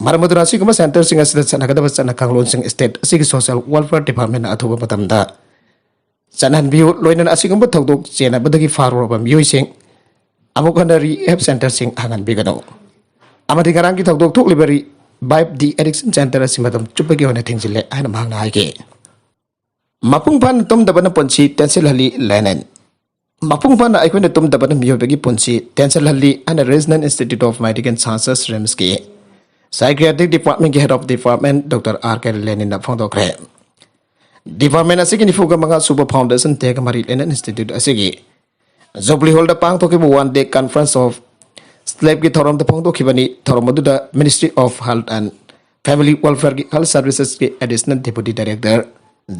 ꯃꯔꯝ ꯑꯗꯨꯅ ꯑꯁꯤꯒꯨꯝꯕ ꯁꯦꯟꯇꯔꯁꯤꯡ ꯑꯁꯤꯗ ꯆꯠꯅꯒꯗꯕ ꯆꯠꯅ ꯀꯥꯡꯂꯣꯟꯁꯤꯡ ꯁ꯭ꯇꯦꯠ ꯑꯁꯤꯒꯤ Social Welfare Departmentꯅ ꯑꯊꯨꯕ ꯃꯇꯝꯗ ꯆꯠꯍꯟꯕꯤꯌꯨ꯫ ꯂꯣꯏꯅꯅ ꯑꯁꯤꯒꯨꯝꯕ ꯊꯧꯗꯣꯛ ꯆꯦꯟꯅꯕꯗꯒꯤ ꯐꯥꯔꯨꯔꯕ ꯃꯤꯑꯣꯏꯁꯤꯡ ꯑꯃꯨꯛ ꯍꯟꯅ ꯔꯤꯍꯦꯕ ꯁꯦꯟꯇꯔꯁꯤꯡ ꯍꯥꯡꯍꯟꯕꯤꯒꯅꯨ꯫ ꯑꯃꯗꯤ ꯉꯔꯥꯡꯒꯤ ꯊꯧꯗꯣꯛ ꯊꯣꯛꯂꯤꯕ ꯔꯤꯚꯥꯏꯕ ꯗꯤ ꯑꯦꯗꯤꯛꯁꯟ ꯁꯦꯟꯇꯔ ꯑꯁꯤ ꯃꯇꯝ ꯆꯨꯞꯄꯒꯤ ꯑꯣꯏꯅ ꯊꯤꯡꯖꯤꯜꯂꯦ ꯍꯥꯏꯅ ꯃꯍꯥꯛꯅ ꯍꯥꯏꯈꯤ꯫ ꯃꯄꯨꯡ ꯐꯥꯅ ꯇꯨꯝꯗꯕꯅ ꯄꯨꯟꯁꯤ ꯇꯦꯟꯁꯤꯜꯍꯜꯂꯤ, ꯂꯦꯅꯤꯟ꯫ ꯃꯄꯨꯡ ꯐꯥꯅ ꯑꯩꯈꯣꯏꯅ ꯇꯨꯝꯗꯕꯅ ꯃꯤꯑꯣꯏꯕꯒꯤ ꯄꯨꯟꯁꯤ ꯇꯦꯟꯁꯤꯜꯍꯜꯂꯤ ꯍꯥꯏꯅ Regional Institute of Medical Sciences, ꯔꯤꯝꯁꯀꯤ Psychiatric Departmentꯀꯤ Head of Department Doctor R K Leninꯅ ꯐꯣꯡꯗꯣꯛꯈ꯭ꯔꯦ꯫ Department ꯑꯁꯤꯒꯤ ꯅꯤꯐꯨꯒ ꯃꯉꯥ ꯁꯨꯕ Foundation Dayꯒ ꯃꯔꯤ ꯂꯩꯅꯅ Institute ꯑꯁꯤꯒꯤ Jubilee Hallꯗ ꯄꯥꯡꯊꯣꯛꯈꯤꯕ One Day Conference of Staffꯀꯤ ꯊꯧꯔꯝꯗ ꯐꯣꯡꯗꯣꯛꯈꯤꯕꯅꯤ꯫ ꯊꯧꯔꯝ ꯑꯗꯨꯗ Ministry of Health and Family Welfareꯒꯤ Health Servicesꯀꯤ Additional Deputy Director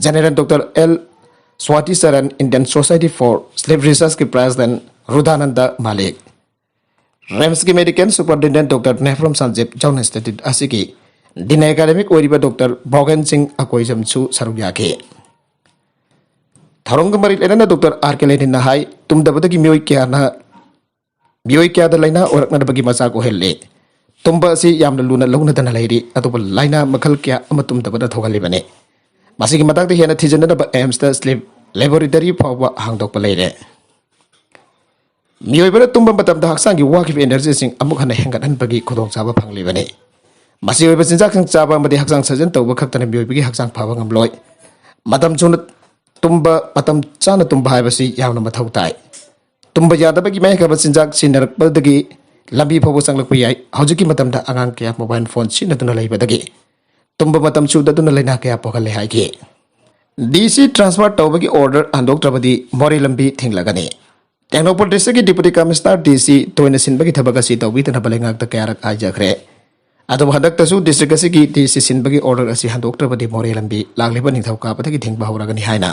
General Doctor L Swati Charan, Indian Society for Sleep Researchꯀꯤ President ꯔꯨꯗꯥꯅꯟꯗ Malik, ꯔꯤꯝꯁꯀꯤ Medical Superintendent Doctor Nehrom Sanjeev ꯌꯥꯎꯅ Institute ꯑꯁꯤꯒꯤ Dean Academic ꯑꯣꯏꯔꯤꯕ Doctor ꯚꯣꯒꯦꯟ ꯁꯤꯡ ꯑꯀꯣꯏꯖꯝꯁꯨ ꯁꯔꯨꯛ ꯌꯥꯈꯤ꯫ ꯊꯧꯔꯝꯒ ꯃꯔꯤ ꯂꯩꯅꯅ Doctor R K Leninꯅ ꯍꯥꯏ, ꯇꯨꯝꯗꯕꯗꯒꯤ ꯃꯤꯑꯣꯏ ꯀꯌꯥꯅ, ꯃꯤꯑꯣꯏ ꯀꯌꯥꯗ ꯂꯥꯏꯅꯥ ꯑꯣꯏꯔꯛꯅꯅꯕꯒꯤ ꯃꯆꯥꯛ ꯑꯣꯏꯍꯜꯂꯦ꯫ ꯇꯨꯝꯕ ꯑꯁꯤ ꯌꯥꯝꯅ ꯂꯨꯅ ꯂꯧꯅꯗꯅ ꯂꯩꯔꯤ, ꯑꯗꯨꯕꯨ ꯂꯥꯏꯅꯥ ꯃꯈꯜ ꯀꯌꯥ ꯑꯃ ꯇꯨꯝꯗꯕꯅ ꯊꯣꯛꯍꯜꯂꯤꯕꯅꯤ꯫ ꯃꯁꯤꯒꯤ ꯃꯇꯥꯡꯗ ꯍꯦꯟꯅ ꯊꯤꯖꯤꯟꯅꯅꯕ AIIMSꯇ Sleep Laboratory ꯐꯥꯎꯕ ꯍꯥꯡꯗꯣꯛꯄ ꯂꯩꯔꯦ꯫ ꯃꯤꯑꯣꯏꯕꯅ ꯇꯨꯝꯕ ꯃꯇꯝꯗ ꯍꯛꯆꯥꯡꯒꯤ ꯋꯥꯈꯤꯕ energyꯁꯤꯡ ꯑꯃꯨꯛ ꯍꯟꯅ ꯍꯦꯟꯒꯠꯍꯟꯕꯒꯤ ꯈꯨꯗꯣꯡꯆꯥꯕ ꯐꯪꯂꯤꯕꯅꯤ꯫ ꯃꯁꯤ ꯑꯣꯏꯕ ꯆꯤꯟꯖꯥꯛꯁꯤꯡ ꯆꯥꯕ ꯑꯃꯗꯤ ꯍꯛꯆꯥꯡ ꯁꯥꯖꯦꯜ ꯇꯧꯕ ꯈꯛꯇꯅ ꯃꯤꯑꯣꯏꯕꯒꯤ ꯍꯛꯆꯥꯡ ꯐꯕ ꯉꯝꯂꯣꯏ꯫ ꯃꯇꯝ ꯆꯨꯝꯅ ꯇꯨꯝꯕ, ꯃꯇꯝ ꯆꯥꯅ ꯇꯨꯝꯕ ꯍꯥꯏꯕꯁꯤ ꯌꯥꯝꯅ ꯃꯊꯧ ꯇꯥꯏ꯫ ꯇꯨꯝꯕ ꯌꯥꯗꯕꯒꯤ ꯃꯥꯌꯣꯛꯅꯕ ꯆꯤꯟꯖꯥꯛ ꯁꯤꯖꯤꯟꯅꯔꯛꯄꯗꯒꯤ ꯂꯝꯕꯤ ꯐꯥꯎꯕ ꯆꯪꯂꯛꯄ ꯌꯥꯏ꯫ ꯍꯧꯖꯤꯛꯀꯤ ꯃꯇꯝꯗ ꯑꯉꯥꯡ ꯀꯌꯥ mobile phone ꯁꯤꯖꯤꯟꯅꯗꯨꯅ ꯂꯩꯕꯗꯒꯤ ꯇꯨꯝꯕ ꯃꯇꯝ ꯆꯨꯗꯗꯨꯅ ꯂꯥꯏꯅꯥ ꯀꯌꯥ ꯄꯣꯛꯍꯜꯂꯦ ꯍꯥꯏꯈꯤ꯫ DC transfer ꯇꯧꯕꯒꯤ order ꯍꯟꯗꯣꯛꯇ꯭ꯔꯕꯗꯤ ꯃꯣꯔꯦ ꯂꯝꯕꯤ ꯊꯤꯡꯂꯒꯅꯤ꯫ ꯇꯦꯡꯅꯧꯄꯜ ꯗꯤꯁꯇ꯭ꯔꯤꯛꯀꯤ ꯗꯤꯄꯨꯇꯤ ꯀꯃꯤꯁꯅꯔ, ꯗꯤ ꯁꯤ, ꯇꯣꯏꯅ ꯁꯤꯟꯕꯒꯤ ꯊꯕꯛ ꯑꯁꯤ ꯇꯧꯕꯤꯗꯅꯕ ꯂꯩꯉꯥꯛꯇ ꯀꯌꯥꯔꯛ ꯍꯥꯏꯖꯈ꯭ꯔꯦ꯫ ꯑꯗꯨꯕꯨ ꯍꯟꯗꯛꯇꯁꯨ ꯗꯤꯁꯇ꯭ꯔꯤꯛ ꯑꯁꯤꯒꯤ ꯗꯤ ꯁꯤ ꯁꯤꯟꯕꯒꯤ ꯑꯣꯔꯗꯔ ꯑꯁꯤ ꯍꯟꯗꯣꯛꯇ꯭ꯔꯕꯗꯤ ꯃꯣꯔꯦ ꯂꯝꯕꯤ ꯂꯥꯛꯂꯤꯕ ꯅꯤꯡꯊꯧꯀꯥꯕꯗꯒꯤ ꯊꯤꯡꯕ ꯍꯧꯔꯒꯅꯤ ꯍꯥꯏꯅ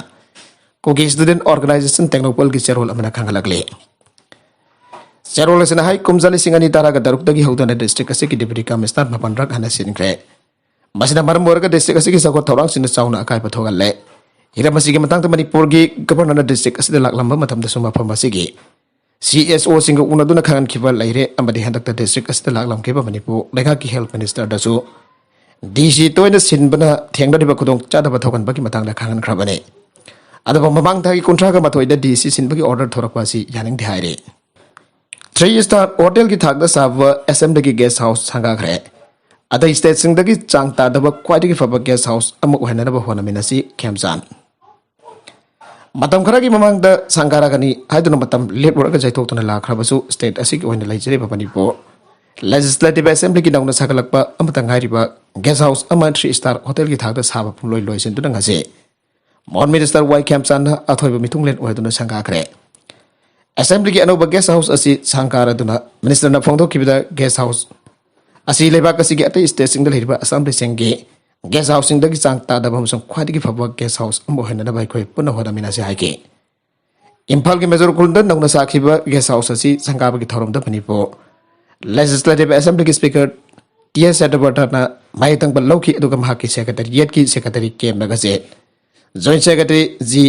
ꯀꯨꯀꯤ ꯁ꯭ꯇꯨꯗꯦꯟꯠ ꯑꯣꯔꯒꯅꯥꯏꯖꯦꯁꯟ ꯇꯦꯡꯅꯧꯄꯜꯒꯤ ꯆꯦꯔꯣꯜ ꯑꯃꯅ ꯈꯪꯍꯜꯂꯛꯂꯤ꯫ ꯆꯦꯔꯣꯜ ꯑꯁꯤꯅ ꯍꯥꯏ, ꯀꯨꯝꯖꯥ ꯂꯤꯁꯤꯡ ꯑꯅꯤ ꯇꯔꯥꯒ ꯇꯔꯨꯛꯇꯒꯤ ꯍꯧꯗꯨꯅ ꯗꯤꯁꯇ꯭ꯔꯤꯛ ꯑꯁꯤꯒꯤ ꯗꯤꯄꯨꯇꯤ ꯀꯃꯤꯁꯅꯔ ꯃꯥꯄꯟꯔꯛ ꯍꯥꯟꯅ ꯁꯤꯟꯈ꯭ꯔꯦ꯫ ꯃꯁꯤꯅ ꯃꯔꯝ ꯑꯣꯏꯔꯒ ꯗꯤꯁꯇ꯭ꯔꯤꯛ ꯑꯁꯤꯒꯤ ꯆꯥꯎꯈꯠ ꯊꯧꯔꯥꯡꯁꯤꯡꯗ ꯆꯥꯎꯅ ꯑꯀꯥꯏꯕ ꯊꯣꯛꯍꯜꯂꯦ꯫ ꯍꯤꯔꯝ ꯑꯁꯤꯒꯤ ꯃꯇꯥꯡꯗ ꯃꯅꯤꯄꯨꯔꯒꯤ ꯒꯕꯔꯅꯔꯅ ꯗꯤꯁꯇ꯭ꯔꯤꯛ ꯑꯁꯤꯗ ꯂꯥꯛꯂꯝꯕ ꯃꯇꯝꯗꯁꯨ ꯃꯐꯝ ꯑꯁꯤꯒꯤ ꯁꯤ ꯑꯦꯁ ꯑꯣꯁꯤꯡꯒ ꯎꯅꯗꯨꯅ ꯈꯪꯍꯟꯈꯤꯕ ꯂꯩꯔꯦ ꯑꯃꯗꯤ ꯍꯟꯗꯛꯇ ꯗꯤꯁꯇ꯭ꯔꯤꯛ ꯑꯁꯤꯗ ꯂꯥꯛꯂꯝꯈꯤꯕ ꯃꯅꯤꯄꯨꯔ ꯂꯩꯉꯥꯛꯀꯤ ꯍꯦꯜꯊ ꯃꯤꯅꯤꯁꯇꯔꯗꯁꯨ ꯗꯤ ꯁꯤ ꯇꯣꯏꯅ ꯁꯤꯟꯕꯅ ꯊꯦꯡꯅꯔꯤꯕ ꯈꯨꯗꯣꯡꯆꯥꯗꯕ ꯊꯣꯛꯍꯟꯕꯒꯤ ꯃꯇꯥꯡꯗ ꯈꯪꯍꯟꯈ꯭ꯔꯕꯅꯤ꯫ ꯑꯗꯨꯕꯨ ꯃꯃꯥꯡ ꯊꯥꯒꯤ ꯀꯨꯟꯊ꯭ꯔꯥꯒ ꯃꯥꯊꯣꯏꯗ ꯗꯤ ꯁꯤ ꯁꯤꯟꯕꯒꯤ ꯑꯣꯔꯗꯔ ꯊꯣꯔꯛꯄ ꯑꯁꯤ ꯌꯥꯅꯤꯡꯗꯦ ꯍꯥꯏꯔꯤ꯫ ꯊ꯭ꯔꯤ ꯁ꯭ꯇꯥꯔ ꯍꯣꯇꯦꯜꯒꯤ ꯊꯥꯛꯇ ꯁꯥꯕ ꯑꯦꯁꯦꯝꯕ꯭ꯂꯤꯒꯤ ꯒꯦꯁ ꯍꯥꯎꯁ ꯁꯪꯒꯥꯈ꯭ꯔꯦ꯫ ꯑꯇꯩ ꯁ꯭ꯇꯦꯠꯁꯤꯡꯗꯒꯤ ꯆꯥꯡ ꯇꯥꯗꯕ ꯈ꯭ꯋꯥꯏꯗꯒꯤ ꯐꯕ ꯒꯦꯁ ꯍꯥꯎꯁ ꯑꯃ ꯑꯣꯏꯍꯟꯅꯅꯕ ꯍꯣꯠꯅꯃꯤꯟꯅꯁꯤ, ꯈꯦꯝꯆꯥꯟ꯫ ꯃꯇꯝ ꯈꯔꯒꯤ ꯃꯃꯥꯡꯗ ꯁꯪꯒꯥꯔꯒꯅꯤ ꯍꯥꯏꯗꯨꯅ ꯃꯇꯝ ꯂꯦꯞꯂꯨꯔꯒ ꯆꯥꯏꯊꯣꯛꯇꯨꯅ ꯂꯥꯛꯈ꯭ꯔꯕꯁꯨ, ꯁ꯭ꯇꯦꯠ ꯑꯁꯤꯒꯤ ꯑꯣꯏꯅ ꯂꯩꯖꯔꯤꯕ ꯃꯅꯤꯄꯨꯔ ꯂꯦꯖꯤꯁꯂꯦꯇꯤꯚ ꯑꯦꯁꯦꯝꯕ꯭ꯂꯤꯒꯤ ꯅꯧꯅ ꯁꯥꯒꯠꯂꯛꯄ ꯑꯃꯠꯇ ꯉꯥꯏꯔꯤꯕ ꯒꯦꯁ ꯍꯥꯎꯁ ꯑꯃ ꯊ꯭ꯔꯤ ꯁ꯭ꯇꯥꯔ ꯍꯣꯇꯦꯜꯒꯤ ꯊꯥꯛꯇ ꯁꯥꯕ ꯄꯨꯝꯂꯣꯏ ꯂꯣꯏꯁꯤꯟꯗꯨꯅ ꯉꯁꯤ ꯃꯣꯍꯟ ꯃꯤꯅꯤꯁꯇꯔ ꯋꯥꯏ ꯈꯦꯝꯆꯥꯟꯅ ꯑꯊꯣꯏꯕ ꯃꯤꯊꯨꯡꯂꯦꯟ ꯑꯣꯏꯗꯨꯅ ꯁꯪꯒꯥꯈ꯭ꯔꯦ꯫ ꯑꯦꯁꯦꯝꯕ꯭ꯂꯤꯒꯤ ꯑꯅꯧꯕ ꯒꯦꯁ ꯍꯥꯎꯁ ꯑꯁꯤ ꯁꯪꯒꯥꯔꯗꯨꯅ ꯃꯤꯅꯤꯁꯇꯔꯅ ꯐꯣꯡꯗꯣꯛꯈꯤꯕꯗ, ꯒꯦꯁ ꯍꯥꯎꯁ ꯑꯁꯤ ꯂꯩꯕꯥꯛ ꯑꯁꯤꯒꯤ ꯑꯇꯩ ꯁ꯭ꯇꯦꯠꯁꯤꯡꯗ ꯂꯩꯔꯤꯕ ꯑꯁꯦꯝꯕ꯭ꯂꯤꯁꯤꯡꯒꯤ ꯒꯦꯁ ꯍꯥꯎꯁꯁꯤꯡꯗꯒꯤ ꯆꯥꯡ ꯇꯥꯗꯕ ꯑꯃꯁꯨꯡ ꯈ꯭ꯋꯥꯏꯗꯒꯤ ꯐꯕ ꯒꯦꯁ ꯍꯥꯎꯁ ꯑꯃ ꯑꯣꯏꯍꯟꯅꯅꯕ ꯑꯩꯈꯣꯏ ꯄꯨꯟꯅ ꯍꯣꯠꯅꯃꯤꯟꯅꯁꯤ ꯍꯥꯏꯈꯤ꯫ ꯏꯝꯐꯥꯜꯒꯤ ꯃꯦꯖꯣꯔ ꯈꯨꯜꯗ ꯅꯧꯅ ꯁꯥꯈꯤꯕ ꯒꯦꯁ ꯍꯥꯎꯁ ꯑꯁꯤ ꯁꯪꯒꯥꯕꯒꯤ ꯊꯧꯔꯝꯗ ꯃꯅꯤꯄꯨꯔ ꯂꯦꯖꯤꯁꯂꯦꯇꯤꯚ ꯑꯦꯁꯦꯝꯕ꯭ꯂꯤꯒꯤ ꯁ꯭ꯄꯤꯀꯔ ꯇꯤ ꯑꯦꯁ ꯁꯇ꯭ꯌꯕ꯭ꯔꯇꯅ ꯃꯍꯩ ꯊꯪꯕ ꯂꯧꯈꯤ, ꯑꯗꯨꯒ ꯃꯍꯥꯛꯀꯤ ꯁꯦꯀ꯭ꯔꯦꯇꯔꯤꯌꯦꯠꯀꯤ ꯁꯦꯀ꯭ꯔꯦꯇꯔꯤ ꯀꯦ ꯃꯦꯒꯖꯦ, ꯖꯣꯏꯟꯠ ꯁꯦꯀ꯭ꯔꯦꯇꯔꯤ ꯖꯤ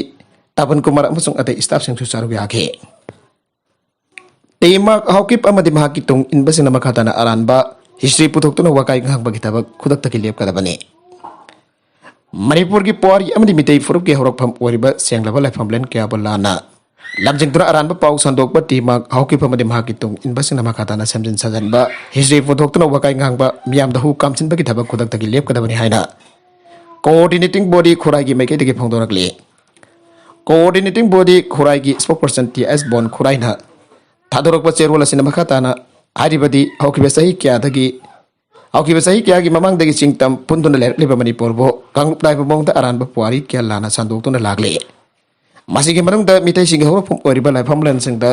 ꯇꯄꯟ ꯀꯨꯃꯥꯔ ꯑꯃꯁꯨꯡ ꯑꯇꯩ ꯁ꯭ꯇꯥꯐꯁꯤꯡꯁꯨ ꯁꯔꯨꯛ ꯌꯥꯈꯤ꯫ ꯇꯤ ꯃꯥꯔꯛ ꯍꯥꯎꯀꯤꯞ ꯑꯃꯗꯤ ꯃꯍꯥꯛꯀꯤ ꯇꯨꯡ ꯏꯟꯕꯁꯤꯡꯅ ꯃꯈꯥ ꯇꯥꯅ ꯑꯔꯥꯟꯕ ꯍꯤꯁꯇ꯭ꯔꯤ ꯄꯨꯊꯣꯛꯇꯨꯅ ꯋꯥꯀꯥꯏ ꯉꯥꯡꯕꯒꯤ ꯊꯕꯛ ꯈꯨꯗꯛꯇꯒꯤ ꯂꯦꯞꯀꯗꯕꯅꯤ꯫ ꯃꯅꯤꯄꯨꯔꯒꯤ ꯄꯨꯋꯥꯔꯤ ꯑꯃꯗꯤ ꯃꯤꯇꯩ ꯐꯨꯔꯨꯞꯀꯤ ꯍꯧꯔꯛꯐꯝ ꯑꯣꯏꯔꯤꯕ ꯁꯦꯡꯂꯕ ꯂꯥꯏꯐꯝꯂꯦꯟ ꯀꯌꯥꯕꯨ ꯂꯥꯟꯅ ꯂꯝꯖꯤꯡꯗꯨꯅ ꯑꯔꯥꯟꯕ ꯄꯥꯎ ꯁꯟꯗꯣꯛꯄ ꯇꯤ ꯃꯥꯔꯛ ꯍꯥꯎꯀꯤꯞ ꯑꯃꯗꯤ ꯃꯍꯥꯛꯀꯤ ꯇꯨꯡ ꯏꯟꯕꯁꯤꯡꯅ ꯃꯈꯥ ꯇꯥꯅ ꯁꯦꯝꯖꯤꯟ ꯁꯥꯖꯤꯟꯕ ꯍꯤꯁꯇ꯭ꯔꯤ ꯄꯨꯊꯣꯛꯇꯨꯅ ꯋꯥꯀꯥꯏ ꯉꯥꯡꯕ ꯃꯤꯌꯥꯝꯗ ꯍꯨ ꯀꯥꯝꯁꯤꯟꯕꯒꯤ ꯊꯕꯛ ꯈꯨꯗꯛꯇꯒꯤ ꯂꯦꯞꯀꯗꯕꯅꯤ ꯍꯥꯏꯅ ꯀꯣꯑꯣꯔꯗꯤꯅꯦꯇꯤꯡ ꯕꯣꯗꯤ ꯈꯨꯔꯥꯏꯒꯤ ꯃꯥꯏꯀꯩꯗꯒꯤ ꯐꯣꯡꯗꯣꯔꯛꯂꯤ꯫ ꯀꯣꯑꯣꯔꯗꯤꯅꯦꯇꯤꯡ ꯕꯣꯗꯤ ꯈꯨꯔꯥꯏꯒꯤ ꯁ꯭ꯄꯣꯛꯄꯔꯁꯟ ꯇꯤ ꯑꯦꯁ ꯕꯣꯟ ꯈꯨꯔꯥꯏꯅ ꯊꯥꯗꯣꯔꯛꯄ ꯆꯦꯔꯣꯜ ꯑꯁꯤꯅ ꯃꯈꯥ ꯇꯥꯅ ꯍꯥꯏꯔꯤꯕꯗꯤ ꯍꯧꯈꯤꯕ ꯆꯍꯤ ꯀꯌꯥꯗꯒꯤ ꯍꯧꯈꯤꯕ ꯆꯍꯤ ꯀꯌꯥꯒꯤ ꯃꯃꯥꯡꯗꯒꯤ ꯆꯤꯡ ꯇꯝ ꯄꯨꯟꯗꯨꯅ ꯂꯩꯔꯛꯂꯤꯕ ꯃꯅꯤꯄꯨꯔꯕꯨ ꯀꯥꯡꯂꯨꯞ ꯅꯥꯏꯕ ꯃꯑꯣꯡꯗ ꯑꯔꯥꯟꯕ ꯄꯨꯋꯥꯔꯤ ꯀꯌꯥ ꯂꯥꯟꯅ ꯁꯟꯗꯣꯛꯇꯨꯅ ꯂꯥꯛꯂꯤ꯫ ꯃꯁꯤꯒꯤ ꯃꯅꯨꯡꯗ ꯃꯤꯇꯩꯁꯤꯡꯒꯤ ꯍꯧꯔꯛꯐꯝ ꯑꯣꯏꯔꯤꯕ ꯂꯥꯏꯐꯝꯂꯦꯟꯁꯤꯡꯗ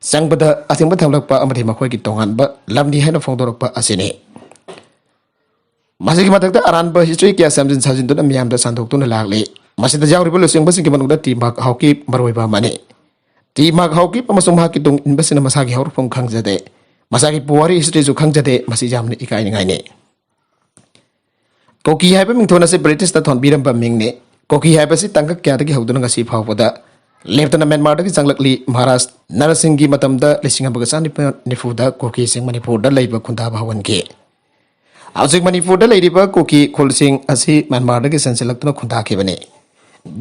ꯆꯪꯕꯗ ꯑꯊꯤꯡꯕ ꯊꯝꯂꯛꯄ ꯑꯃꯗꯤ ꯃꯈꯣꯏꯒꯤ ꯇꯣꯉꯥꯟꯕ ꯂꯝꯅꯤ ꯍꯥꯏꯅ ꯐꯣꯡꯗꯣꯔꯛꯄ ꯑꯁꯤꯅꯤ꯫ ꯃꯁꯤꯒꯤ ꯃꯊꯛꯇ ꯑꯔꯥꯟꯕ ꯍꯤꯁꯇ꯭ꯔꯤ ꯀꯌꯥ ꯁꯦꯝꯖꯤꯟ ꯁꯥꯖꯤꯟꯗꯨꯅ ꯃꯤꯌꯥꯝꯗ ꯁꯟꯗꯣꯛꯇꯨꯅ ꯂꯥꯛꯂꯤ꯫ ꯃꯁꯤꯗ ꯌꯥꯎꯔꯤꯕ ꯂꯨꯆꯤꯡꯕꯁꯤꯡꯒꯤ ꯃꯅꯨꯡꯗ ꯇꯤ ꯃꯥꯛ ꯍꯥꯎꯀꯤꯞ ꯃꯔꯨꯑꯣꯏꯕ ꯑꯃꯅꯤ꯫ ꯇꯤ ꯃꯥꯛ ꯍꯥꯎꯀꯤꯞ ꯑꯃꯁꯨꯡ ꯃꯍꯥꯛꯀꯤ ꯇꯨꯡ ꯏꯟꯕꯁꯤꯡꯅ ꯃꯁꯥꯒꯤ ꯍꯧꯔꯛꯐꯝ ꯈꯪꯖꯗꯦ, ꯃꯁꯥꯒꯤ ꯄꯨꯋꯥꯔꯤ ꯍꯤꯁꯇ꯭ꯔꯤꯁꯨ ꯈꯪꯖꯗꯦ꯫ ꯃꯁꯤ ꯌꯥꯝꯅ ꯏꯀꯥꯏꯅꯤꯡꯉꯥꯏꯅꯤ꯫ ꯀꯨꯀꯤ ꯍꯥꯏꯕ ꯃꯤꯡꯊꯣꯟ ꯑꯁꯤ ꯕ꯭ꯔꯤꯇꯤꯁꯇ ꯊꯣꯟꯕꯤꯔꯝꯕ ꯃꯤꯡꯅꯤ꯫ ꯀꯨꯀꯤ ꯍꯥꯏꯕꯁꯤ ꯇꯥꯡꯀꯛ ꯀꯌꯥꯗꯒꯤ ꯍꯧꯗꯨꯅ ꯉꯁꯤ ꯐꯥꯎꯕꯗ ꯂꯦꯞꯇꯅ ꯃ꯭ꯌꯥꯟꯃꯥꯔꯗꯒꯤ ꯆꯪꯂꯛꯂꯤ꯫ ꯃꯍꯥꯔꯥꯖ ꯅꯔꯁꯤꯡꯒꯤ ꯃꯇꯝꯗ ꯂꯤꯁꯤꯡ ꯑꯃꯒ ꯆꯥꯅꯤꯄꯥꯟ ꯅꯤꯐꯨꯗ ꯀꯨꯀꯤꯁꯤꯡ ꯃꯅꯤꯄꯨꯔꯗ ꯂꯩꯕ ꯈꯨꯟꯗꯥꯕ ꯍꯧꯍꯟꯈꯤ꯫ ꯍꯧꯖꯤꯛ ꯃꯅꯤꯄꯨꯔꯗ ꯂꯩꯔꯤꯕ ꯀꯨꯀꯤ ꯈꯨꯜꯁꯤꯡ ꯑꯁꯤ ꯃ꯭ꯌꯥꯟꯃꯥꯔꯗꯒꯤ ꯆꯦꯟꯁꯤꯜꯂꯛꯇꯨꯅ ꯈꯨꯟꯗꯥꯈꯤꯕꯅꯤ꯫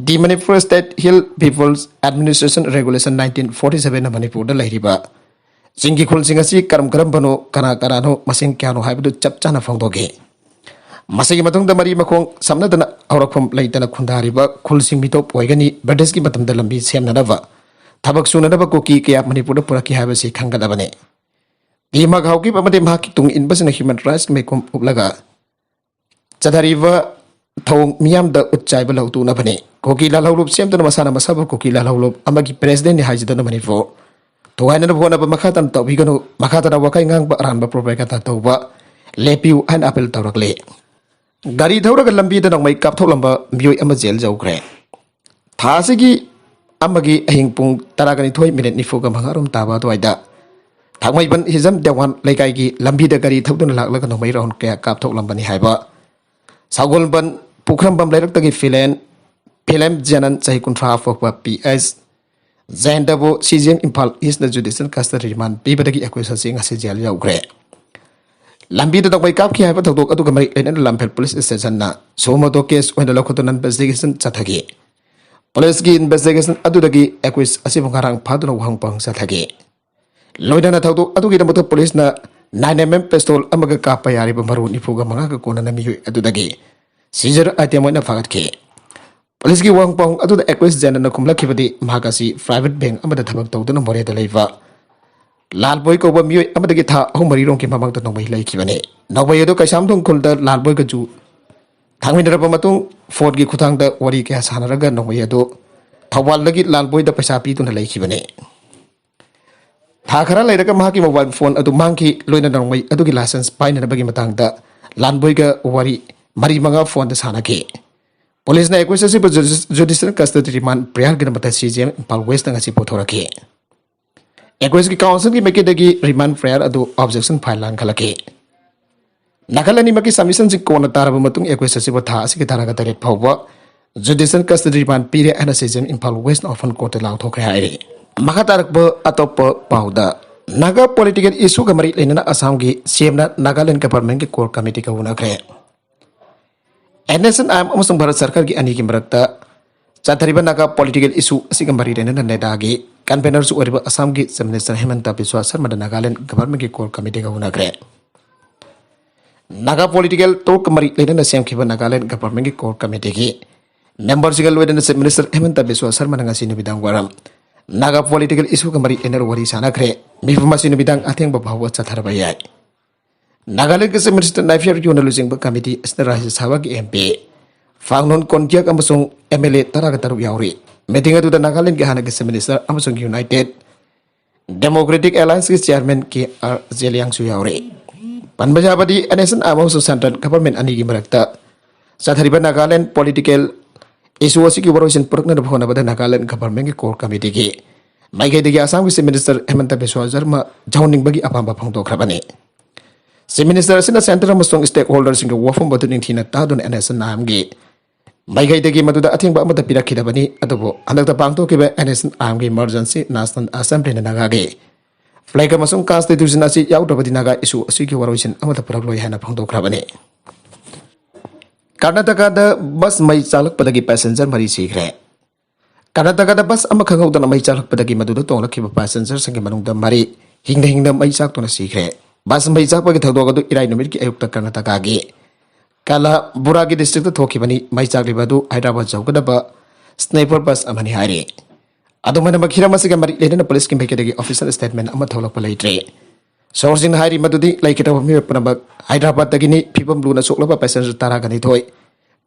The Manipur State Hill People's Administration Regulation nineteen forty seven ꯅ ꯃꯅꯤꯄꯨꯔꯗ ꯂꯩꯔꯤꯕ ꯆꯤꯡꯒꯤ ꯈꯨꯜꯁꯤꯡ ꯑꯁꯤ ꯀꯔꯝ ꯀꯔꯝꯕꯅꯣ, ꯀꯅꯥ ꯀꯅꯥꯅꯣ, ꯃꯁꯤꯡ ꯀꯌꯥꯅꯣ ꯍꯥꯏꯕꯗꯨ ꯆꯞ ꯆꯥꯅ ꯐꯣꯡꯗꯣꯛꯈꯤ꯫ ꯃꯁꯤꯒꯤ ꯃꯇꯨꯡꯗ ꯃꯔꯤ ꯃꯈꯣꯡ ꯁꯝꯅꯗꯅ ꯍꯧꯔꯛꯐꯝ ꯂꯩꯇꯅ ꯈꯨꯟꯗꯥꯔꯤꯕ ꯈꯨꯜꯁꯤꯡ ꯃꯤꯇꯣꯞ ꯑꯣꯏꯒꯅꯤ꯫ ꯕ꯭ꯔꯤꯇꯤꯁꯀꯤ ꯃꯇꯝꯗ ꯂꯝꯕꯤ ꯁꯦꯝꯅꯅꯕ ꯊꯕꯛ ꯁꯨꯅꯅꯕ ꯀꯨꯀꯤ ꯀꯌꯥ ꯃꯅꯤꯄꯨꯔꯗ ꯄꯨꯔꯛꯈꯤ ꯍꯥꯏꯕꯁꯤ ꯈꯪꯒꯗꯕꯅꯤ꯫ ꯇꯤ ꯃꯥꯛ ꯍꯥꯎꯀꯤꯞ ꯑꯃꯗꯤ ꯃꯍꯥꯛꯀꯤ ꯇꯨꯡ ꯏꯟꯕꯁꯤꯡꯅ ꯍ꯭ꯌꯨꯃꯦꯟ ꯔꯥꯏꯠꯁꯀꯤ ꯃꯩꯈꯨꯝ ꯎꯞꯂꯒ ꯆꯠꯊꯔꯤꯕ ꯊꯧꯑꯣꯡ ꯃꯤꯌꯥꯝꯗ ꯎꯠ ꯆꯥꯏꯕ ꯂꯧꯊꯣꯛꯅꯕꯅꯤ꯫ ꯀꯨꯀꯤ ꯂꯥꯜꯍꯧꯂꯨꯞ ꯁꯦꯝꯗꯨꯅ ꯃꯁꯥꯅ ꯃꯁꯥꯕꯨ ꯀꯨꯀꯤ ꯂꯥꯜꯍꯧꯂꯨꯞ ꯑꯃꯒꯤ ꯄ꯭ꯔꯦꯁꯤꯗꯦꯟꯠꯅꯤ ꯍꯥꯏꯖꯗꯨꯅ ꯃꯅꯤꯄꯨꯔ ꯊꯨꯒꯥꯏꯅꯅꯕ ꯍꯣꯠꯅꯕ ꯃꯈꯥ ꯇꯥꯅ ꯇꯧꯕꯤꯒꯅꯨ, ꯃꯈꯥ ꯇꯥꯅ ꯋꯥꯈꯩ ꯉꯥꯡꯕ ꯑꯔꯥꯟꯕ ꯄ꯭ꯔꯣꯄꯦꯒꯥꯟꯗꯥ ꯇꯧꯕ ꯂꯦꯞꯄꯤꯌꯨ ꯍꯥꯏꯅ ꯑꯄꯤꯜ ꯇꯧꯔꯛꯂꯤ꯫ ꯒꯥꯔꯤ ꯊꯧꯔꯒ ꯂꯝꯕꯤꯗ ꯅꯣꯡꯃꯩ ꯀꯥꯞꯊꯣꯛꯂꯝꯕ ꯃꯤꯑꯣꯏ ꯑꯃ ꯖꯦꯜ ꯌꯧꯈ꯭ꯔꯦ꯫ ꯊꯥ ꯑꯁꯤꯒꯤ ꯑꯃꯒꯤ ꯑꯍꯤꯡ ꯄꯨꯡ ꯇꯔꯥꯒ ꯅꯤꯊꯣꯏ ꯃꯤꯅꯤꯠ ꯅꯤꯐꯨꯒ ꯃꯉꯥ ꯔꯣꯝ ꯇꯥꯕ ꯑꯗꯨꯋꯥꯏꯗ ꯊꯥꯡꯃꯩꯕꯟ ꯍꯤꯖꯝ ꯗꯦꯋꯥꯟ ꯂꯩꯀꯥꯏꯒꯤ ꯂꯝꯕꯤꯗ ꯒꯥꯔꯤ ꯊꯧꯗꯨꯅ ꯂꯥꯛꯂꯒ ꯅꯣꯡꯃꯩ ꯔꯥꯎꯟ ꯀꯌꯥ ꯀꯥꯞꯊꯣꯛꯂꯝꯕꯅꯤ ꯍꯥꯏꯕ ꯁꯒꯣꯜꯕꯟ ꯄꯨꯈ꯭ꯔꯝꯕꯝ ꯂꯩꯔꯛꯇꯒꯤ ꯐꯤꯂꯦꯟ, ꯐꯤꯂꯦꯝ ꯖꯦꯅꯟ ꯆꯍꯤ ꯀꯨꯟꯊ꯭ꯔꯥ ꯄꯣꯛꯄ ꯄꯤ ꯑꯦꯁ ꯖꯦꯟꯗꯕꯨ ꯁꯤ ꯖꯤ ꯑꯦꯝ ꯏꯝꯐꯥꯜ ꯏꯁꯅ ꯖꯨꯗꯤꯁꯤꯌꯦꯜ ꯀꯁꯇꯗꯤ ꯔꯤꯃꯥꯟ ꯄꯤꯕꯗꯒꯤ ꯑꯦꯀ꯭ꯌꯨꯁ ꯑꯁꯤ ꯉꯁꯤ ꯖꯦꯜ ꯌꯧꯈ꯭ꯔꯦ꯫ ꯂꯝꯕꯤꯗ ꯅꯣꯡꯃꯩ ꯀꯥꯞꯈꯤ ꯍꯥꯏꯕ ꯊꯧꯗꯣꯛ ꯑꯗꯨꯒ ꯃꯔꯤ ꯂꯩꯅꯅ ꯂꯝꯐꯦꯜ ꯄꯨꯂꯤꯁ ꯁ꯭ꯇꯦꯁꯟꯅ ꯁꯨꯃꯣꯇꯣ ꯀꯦꯁ ꯑꯣꯏꯅ ꯂꯧꯈꯠꯇꯨꯅ ꯏꯟꯚꯦꯁꯇꯤꯒꯦꯁꯟ ꯆꯠꯊꯈꯤ꯫ ꯄꯨꯂꯤꯁꯀꯤ ꯏꯟꯚꯦꯁꯇꯤꯒꯦꯁꯟ ꯑꯗꯨꯗꯒꯤ ꯑꯦꯀ꯭ꯌꯨꯁ ꯑꯁꯤꯕꯨ ꯉꯔꯥꯡ ꯐꯥꯗꯨꯅ ꯋꯥꯍꯪ ꯄꯥꯎꯍꯪ ꯆꯠꯊꯈꯤ꯫ ꯂꯣꯏꯅꯅ ꯊꯧꯗꯣꯛ ꯑꯗꯨꯒꯤꯗꯃꯛꯇ ꯄꯨꯂꯤꯁꯅ ꯅꯥꯏꯟ ꯑꯦꯝ ꯑꯦꯝ ꯄꯤꯁꯇꯣꯜ ꯑꯃꯒ ꯀꯥꯞꯄ ꯌꯥꯔꯤꯕ ꯃꯔꯨ ꯅꯤꯐꯨꯒ ꯃꯉꯥꯒ ꯀꯣꯟꯅꯅ ꯃꯤꯑꯣꯏ ꯑꯗꯨꯗꯒꯤ ꯁꯤꯖꯔ ꯑꯥꯏꯇꯦꯝ ꯑꯣꯏꯅ ꯐꯥꯒꯠꯈꯤ꯫ ꯄꯨꯂꯤꯁꯀꯤ ꯋꯥꯍꯪ ꯄꯥꯎꯍꯪ ꯑꯗꯨꯗ ꯑꯦꯀ꯭ꯌꯨꯁ ꯖꯦꯅꯟꯅ ꯈꯨꯝꯂꯛꯈꯤꯕꯗꯤ ꯃꯍꯥꯛ ꯑꯁꯤ ꯄ꯭ꯔꯥꯏꯚꯦꯠ ꯕꯦꯡꯛ ꯑꯃꯗ ꯊꯕꯛ ꯇꯧꯗꯨꯅ ꯃꯣꯔꯦꯗ ꯂꯩꯕ ꯂꯥꯜꯕꯣꯏ ꯀꯧꯕ ꯃꯤꯑꯣꯏ ꯑꯃꯗꯒꯤ ꯊꯥ ꯑꯍꯨꯝ ꯃꯔꯤꯔꯣꯝꯒꯤ ꯃꯃꯥꯡꯗ ꯅꯣꯡꯃꯩ ꯂꯩꯈꯤꯕꯅꯤ꯫ ꯅꯣꯡꯃꯩ ꯑꯗꯨ ꯀꯩꯁꯥꯝꯊꯣꯡ ꯈꯨꯜꯗ ꯂꯥꯜꯕꯣꯏꯒ ꯖꯨ ꯊꯥꯡꯃꯤꯟꯅꯔꯕ ꯃꯇꯨꯡ ꯐꯣꯟꯒꯤ ꯈꯨꯠꯊꯥꯡꯗ ꯋꯥꯔꯤ ꯀꯌꯥ ꯁꯥꯟꯅꯔꯒ ꯅꯣꯡꯃꯩ ꯑꯗꯨ ꯊꯧꯕꯥꯜꯗꯒꯤ ꯂꯥꯜꯕꯣꯏꯗ ꯄꯩꯁꯥ ꯄꯤꯗꯨꯅ ꯂꯩꯈꯤꯕꯅꯤ꯫ ꯊꯥ ꯈꯔ ꯂꯩꯔꯒ ꯃꯍꯥꯛꯀꯤ ꯃꯣꯕꯥꯏꯜ ꯐꯣꯟ ꯑꯗꯨ ꯃꯥꯡꯈꯤ꯫ ꯂꯣꯏꯅ ꯅꯣꯡꯃꯩ ꯑꯗꯨꯒꯤ ꯂꯥꯏꯁꯦꯟꯁ ꯄꯥꯏꯅꯅꯕꯒꯤ ꯃꯇꯥꯡꯗ ꯂꯥꯜꯕꯣꯏꯒ ꯋꯥꯔꯤ ꯃꯔꯤ ꯃꯉꯥ ꯐꯣꯟꯗ ꯁꯥꯟꯅꯈꯤ꯫ ꯄꯨꯂꯤꯁꯅ ꯑꯦꯀ꯭ꯌꯨꯁ ꯑꯁꯤꯕꯨ ꯖꯨꯗꯤꯁꯤꯌꯦꯜ ꯀꯁꯇꯗꯤ ꯔꯤꯃꯥꯟ ꯄ꯭ꯔꯤꯌꯥꯔꯒꯤꯗꯃꯛꯇ ꯁꯤ ꯖꯤ ꯑꯦꯝ ꯏꯝꯐꯥꯜ ꯋꯦꯁꯇ ꯉꯁꯤ ꯄꯨꯊꯣꯔꯛꯈꯤ꯫ ꯑꯦꯀ꯭ꯌꯨꯁꯀꯤ ꯀꯥꯎꯟꯁꯤꯜꯒꯤ ꯃꯥꯏꯀꯩꯗꯒꯤ ꯔꯤꯃꯥꯟ ꯄ꯭ꯔꯤꯌꯥꯔ ꯑꯗꯨ ꯑꯣꯕꯖꯦꯛꯁꯟ ꯐꯥꯏꯜ ꯂꯥꯡꯈꯠꯂꯛꯈꯤ꯫ ꯅꯥꯀꯜ ꯑꯅꯤꯃꯛꯀꯤ ꯁꯕꯃꯤꯁꯟꯁꯤꯡ ꯀꯣꯟꯅ ꯇꯥꯔꯕ ꯃꯇꯨꯡ ꯑꯦꯀ꯭ꯌꯨꯁ ꯑꯁꯤꯕꯨ ꯊꯥ ꯑꯁꯤꯒꯤ ꯇꯔꯥꯒ ꯇꯔꯦꯠ ꯐꯥꯎꯕ ꯖꯨꯗꯤꯁꯤꯌꯦꯜ ꯀꯁꯇꯗꯤ ꯔꯤꯃꯥꯟ ꯄꯤꯔꯦ ꯍꯥꯏꯅ ꯁꯤ ꯖꯤ ꯑꯦꯝ ꯏꯝꯐꯥꯜ ꯋꯦꯁꯅ ꯑꯣꯄꯟ ꯀꯣꯔꯠꯇ ꯂꯥꯎꯊꯣꯛꯈ꯭ꯔꯦ ꯍꯥꯏꯔꯤ꯫ ꯃꯈꯥ ꯇꯥꯔꯛꯄ ꯑꯇꯣꯞꯄ ꯄꯥꯎꯗ, ꯅꯥꯒꯥ ꯄꯣꯂꯤꯇꯤꯀꯦꯜ ꯏꯁꯨꯒ ꯃꯔꯤ ꯂꯩꯅꯅ ꯑꯁꯥꯝꯒꯤ ꯁꯤ ꯑꯦꯝꯅ ꯅꯥꯒꯥꯂꯦꯟ ꯒꯚꯔꯟꯃꯦꯟꯠꯀꯤ ꯀꯣꯔ ꯀꯃꯤꯇꯤꯒ ꯎꯅꯈ꯭ꯔꯦ꯫ N S and I M ꯑꯃꯁꯨꯡ ꯚꯥꯔꯠ ꯁꯔꯀꯥꯔꯒꯤ ꯑꯅꯤꯒꯤ ꯃꯔꯛꯇ ꯆꯠꯊꯔꯤꯕ ꯅꯥꯒꯥ ꯄꯣꯂꯤꯇꯤꯀꯦꯜ ꯏꯁꯨ ꯑꯁꯤꯒ ꯃꯔꯤ ꯂꯩꯅꯅ ꯅꯦꯗꯥꯒꯤ ꯀꯟꯚꯦꯅꯔꯁꯨ ꯑꯣꯏꯔꯤꯕ ꯑꯁꯥꯝꯒꯤ ꯆꯤꯐ ꯃꯤꯅꯤꯁꯇꯔ ꯍꯦꯃꯟꯇ ꯕꯤꯁ꯭ꯋꯥ ꯁꯔꯃꯗ ꯅꯥꯒꯥꯂꯦꯟ ꯒꯚꯔꯟꯃꯦꯟꯠꯀꯤ ꯀꯣꯔ ꯀꯃꯤꯇꯤꯒ ꯎꯅꯈ꯭ꯔꯦ꯫ ꯅꯥꯒꯥ ꯄꯣꯂꯤꯇꯤꯀꯦꯜ ꯇꯣꯛꯀ ꯃꯔꯤ ꯂꯩꯅꯅ ꯁꯦꯝꯈꯤꯕ ꯅꯥꯒꯥꯂꯦꯟ ꯒꯚꯔꯟꯃꯦꯟꯠꯀꯤ ꯀꯣꯔ ꯀꯃꯤꯇꯤꯒꯤ ꯃꯦꯝꯕꯔꯁꯤꯡꯒ ꯂꯣꯏꯅꯅ ꯆꯤꯐ ꯃꯤꯅꯤꯁꯇꯔ ꯍꯦꯃꯟꯇ ꯕꯤꯁ꯭ꯋꯥ ꯁꯔꯃꯅ ꯉꯁꯤ ꯅꯨꯃꯤꯗꯥꯡ ꯋꯥꯏꯔꯝ ꯅꯥꯒꯥ ꯄꯣꯂꯤꯇꯤꯀꯦꯜ ꯏꯁꯨꯒ ꯃꯔꯤ ꯂꯩꯅꯅ ꯋꯥꯔꯤ ꯁꯥꯟꯅꯈ꯭ꯔꯦ꯫ ꯃꯤꯐꯝ ꯑꯁꯤ ꯅꯨꯃꯤꯗꯥꯡ ꯑꯊꯦꯡꯕ ꯐꯥꯎꯕ ꯆꯠꯊꯔꯕ ꯌꯥꯏ꯫ ꯅꯥꯒꯥꯂꯦꯟꯗꯒꯤ ꯆꯤꯐ ꯃꯤꯅꯤꯁꯇꯔ ꯅꯥꯏꯐꯤꯌꯔ ꯌꯨꯅ ꯂꯨꯆꯤꯡꯕ ꯀꯃꯤꯇꯤ ꯑꯁꯤꯗ ꯔꯥꯖ꯭ꯌ ꯁꯚꯥꯒꯤ ꯑꯦꯝ ꯄꯤ ꯐꯥꯡꯅꯣꯟ ꯀꯣꯟꯀꯤꯌꯥꯛ ꯑꯃꯁꯨꯡ ꯑꯦꯝ ꯑꯦꯜ ꯑꯦ ꯇꯔꯥꯒ ꯇꯔꯨꯛ ꯌꯥꯎꯔꯤ꯫ ꯃꯤꯇꯤꯡ ꯑꯗꯨꯗ ꯅꯥꯒꯥꯂꯦꯟꯗꯒꯤ ꯍꯥꯟꯅꯒꯤ ꯆꯤꯐ ꯃꯤꯅꯤꯁꯇꯔ ꯑꯃꯁꯨꯡ ꯌꯨꯅꯥꯏꯇꯦꯗ ꯗꯦꯃꯣꯀ꯭ꯔꯦꯇꯤꯛ ꯑꯦꯂꯥꯌꯟꯁꯀꯤ ꯆꯤꯌꯥꯔꯃꯦꯟ ꯀꯦ ꯑꯥꯔ ꯖꯦꯂꯤꯌꯥꯡꯁꯨ ꯌꯥꯎꯔꯤ꯫ ꯄꯟꯕ ꯌꯥꯕꯗꯤ, N S and I M ꯑꯃꯁꯨꯡ ꯁꯦꯟꯇ꯭ꯔꯦꯜ ꯒꯚꯔꯟꯃꯦꯟꯠ ꯑꯅꯤꯒꯤ ꯃꯔꯛꯇ ꯆꯠꯊꯔꯤꯕ ꯅꯥꯒꯥꯂꯦꯟꯗ ꯄꯣꯂꯤꯇꯤꯀꯦꯜ ꯏꯁꯨ ꯑꯁꯤꯒꯤ ꯋꯥꯔꯣꯏꯁꯤꯟ ꯄꯨꯔꯛꯅꯅꯕ ꯍꯣꯠꯅꯕꯗ ꯅꯥꯒꯥꯂꯦꯟꯗ ꯒꯚꯔꯟꯃꯦꯟꯠꯀꯤ ꯀꯣꯔ ꯀꯃꯤꯇꯤꯒꯤ ꯃꯥꯏꯀꯩꯗꯒꯤ ꯑꯁꯥꯝꯒꯤ ꯆꯤꯐ ꯃꯤꯅꯤꯁꯇꯔ ꯍꯦꯃꯟꯇ ꯕꯤꯁ꯭ꯋꯥ ꯁꯔꯃ ꯌꯥꯎꯍꯟꯅꯤꯡꯕꯒꯤ ꯑꯄꯥꯝꯕ ꯐꯣꯡꯗꯣꯛꯈ꯭ꯔꯕꯅꯤ꯫ ꯆꯤꯐ ꯃꯤꯅꯤꯁꯇꯔ ꯑꯁꯤꯅ ꯁꯦꯟꯇꯔ ꯑꯃꯁꯨꯡ ꯁ꯭ꯇꯦꯛ ꯍꯣꯜꯗꯔꯁꯤꯡꯒ ꯋꯥꯐꯝ ꯑꯗꯨ ꯅꯤꯡꯊꯤꯅ ꯇꯥꯗꯨꯅ ꯑꯦꯟ ꯑꯦꯁ ꯑꯦꯟ ꯑꯥꯏ ꯑꯦꯝꯒꯤ ꯃꯥꯏꯀꯩꯗꯒꯤ ꯃꯗꯨꯗ ꯑꯊꯤꯡꯕ ꯑꯃꯠꯇ ꯄꯤꯔꯛꯈꯤꯗꯕꯅꯤ꯫ ꯑꯗꯨꯕꯨ ꯍꯟꯗꯛꯇ ꯄꯥꯡꯊꯣꯛꯈꯤꯕ ꯑꯦꯟ ꯑꯦꯁ ꯑꯦꯟ ꯑꯥꯏ ꯑꯦꯝꯒꯤ ꯏꯃꯔꯖꯦꯟꯁꯤ ꯅꯦꯁꯅꯦꯜ ꯑꯦꯁꯦꯝꯕ꯭ꯂꯤꯅ ꯅꯥꯒꯥꯒꯤ ꯐ꯭ꯂꯦꯒ ꯑꯃꯁꯨꯡ ꯀꯟꯁꯇꯤꯇ꯭ꯌꯨꯁꯟ ꯑꯁꯤ ꯌꯥꯎꯗ꯭ꯔꯕꯗꯤ ꯅꯥꯒꯥ ꯏꯁꯨ ꯑꯁꯤꯒꯤ ꯋꯥꯔꯣꯏꯁꯤꯟ ꯑꯃꯠꯇ ꯄꯨꯔꯛꯂꯣꯏ ꯍꯥꯏꯅ ꯐꯣꯡꯗꯣꯛꯈ꯭ꯔꯕꯅꯤ꯫ ꯀꯔꯅꯥꯇꯀꯥꯗ ꯕꯁ ꯃꯩ ꯆꯥꯛꯂꯛꯄꯗꯒꯤ ꯄꯦꯁꯦꯟꯖꯔ ꯃꯔꯤ ꯁꯤꯈ꯭ꯔꯦ꯫ ꯀꯔꯅꯥꯇꯀꯥꯗ ꯕꯁ ꯑꯃ ꯈꯪꯍꯧꯗꯅ ꯃꯩ ꯆꯥꯛꯂꯛꯄꯗꯒꯤ ꯃꯗꯨꯗ ꯇꯣꯡꯂꯛꯈꯤꯕ ꯄꯦꯁꯦꯟꯖꯔꯁꯤꯡꯒꯤ ꯃꯅꯨꯡꯗ ꯃꯔꯤ ꯍꯤꯡꯅ ꯍꯤꯡꯅ ꯃꯩ ꯆꯥꯛꯇꯨꯅ ꯁꯤꯈ꯭ꯔꯦ꯫ ꯕꯁ ꯃꯩ ꯆꯥꯛꯄꯒꯤ ꯊꯧꯗꯣꯛ ꯑꯗꯨ ꯏꯔꯥꯏ ꯅꯨꯃꯤꯠꯀꯤ ꯑꯌꯨꯛꯇ ꯀꯔꯅꯥꯇꯀꯥꯒꯤ ꯀꯂꯥꯕꯨꯔꯥꯒꯤ ꯗꯤꯁꯇ꯭ꯔꯤꯛꯇ ꯊꯣꯛꯈꯤꯕꯅꯤ꯫ ꯃꯩ ꯆꯥꯛꯂꯤꯕ ꯑꯗꯨ ꯍꯥꯏꯗ꯭ꯔꯕꯥꯗ ꯌꯧꯒꯗꯕ ꯁ꯭ꯅꯥꯏꯄꯔ ꯕꯁ ꯑꯃꯅꯤ ꯍꯥꯏꯔꯤ꯫ ꯑꯗꯨꯝ ꯑꯣꯏꯅꯃꯛ, ꯍꯤꯔꯝ ꯑꯁꯤꯒ ꯃꯔꯤ ꯂꯩꯅꯅ ꯄꯨꯂꯤꯁꯀꯤ ꯃꯥꯏꯀꯩꯗꯒꯤ ꯑꯣꯐꯤꯁꯤꯌꯦꯜ ꯁ꯭ꯇꯦꯠꯃꯦꯟ ꯑꯃ ꯊꯣꯛꯂꯛꯄ ꯂꯩꯇ꯭ꯔꯤ꯫ ꯁꯣꯔꯁꯁꯤꯡꯅ ꯍꯥꯏꯔꯤ ꯃꯗꯨꯗꯤ ꯂꯩꯈꯤꯗ꯭ꯔꯕ ꯃꯤꯑꯣꯏ ꯄꯨꯝꯅꯃꯛ ꯍꯥꯏꯗ꯭ꯔꯕꯥꯗꯇꯒꯤꯅꯤ꯫ ꯐꯤꯕꯝ ꯂꯨꯅ ꯁꯣꯛꯂꯕ ꯄꯦꯁꯦꯟꯖꯔ ꯇꯔꯥꯒ ꯅꯤꯊꯣꯏ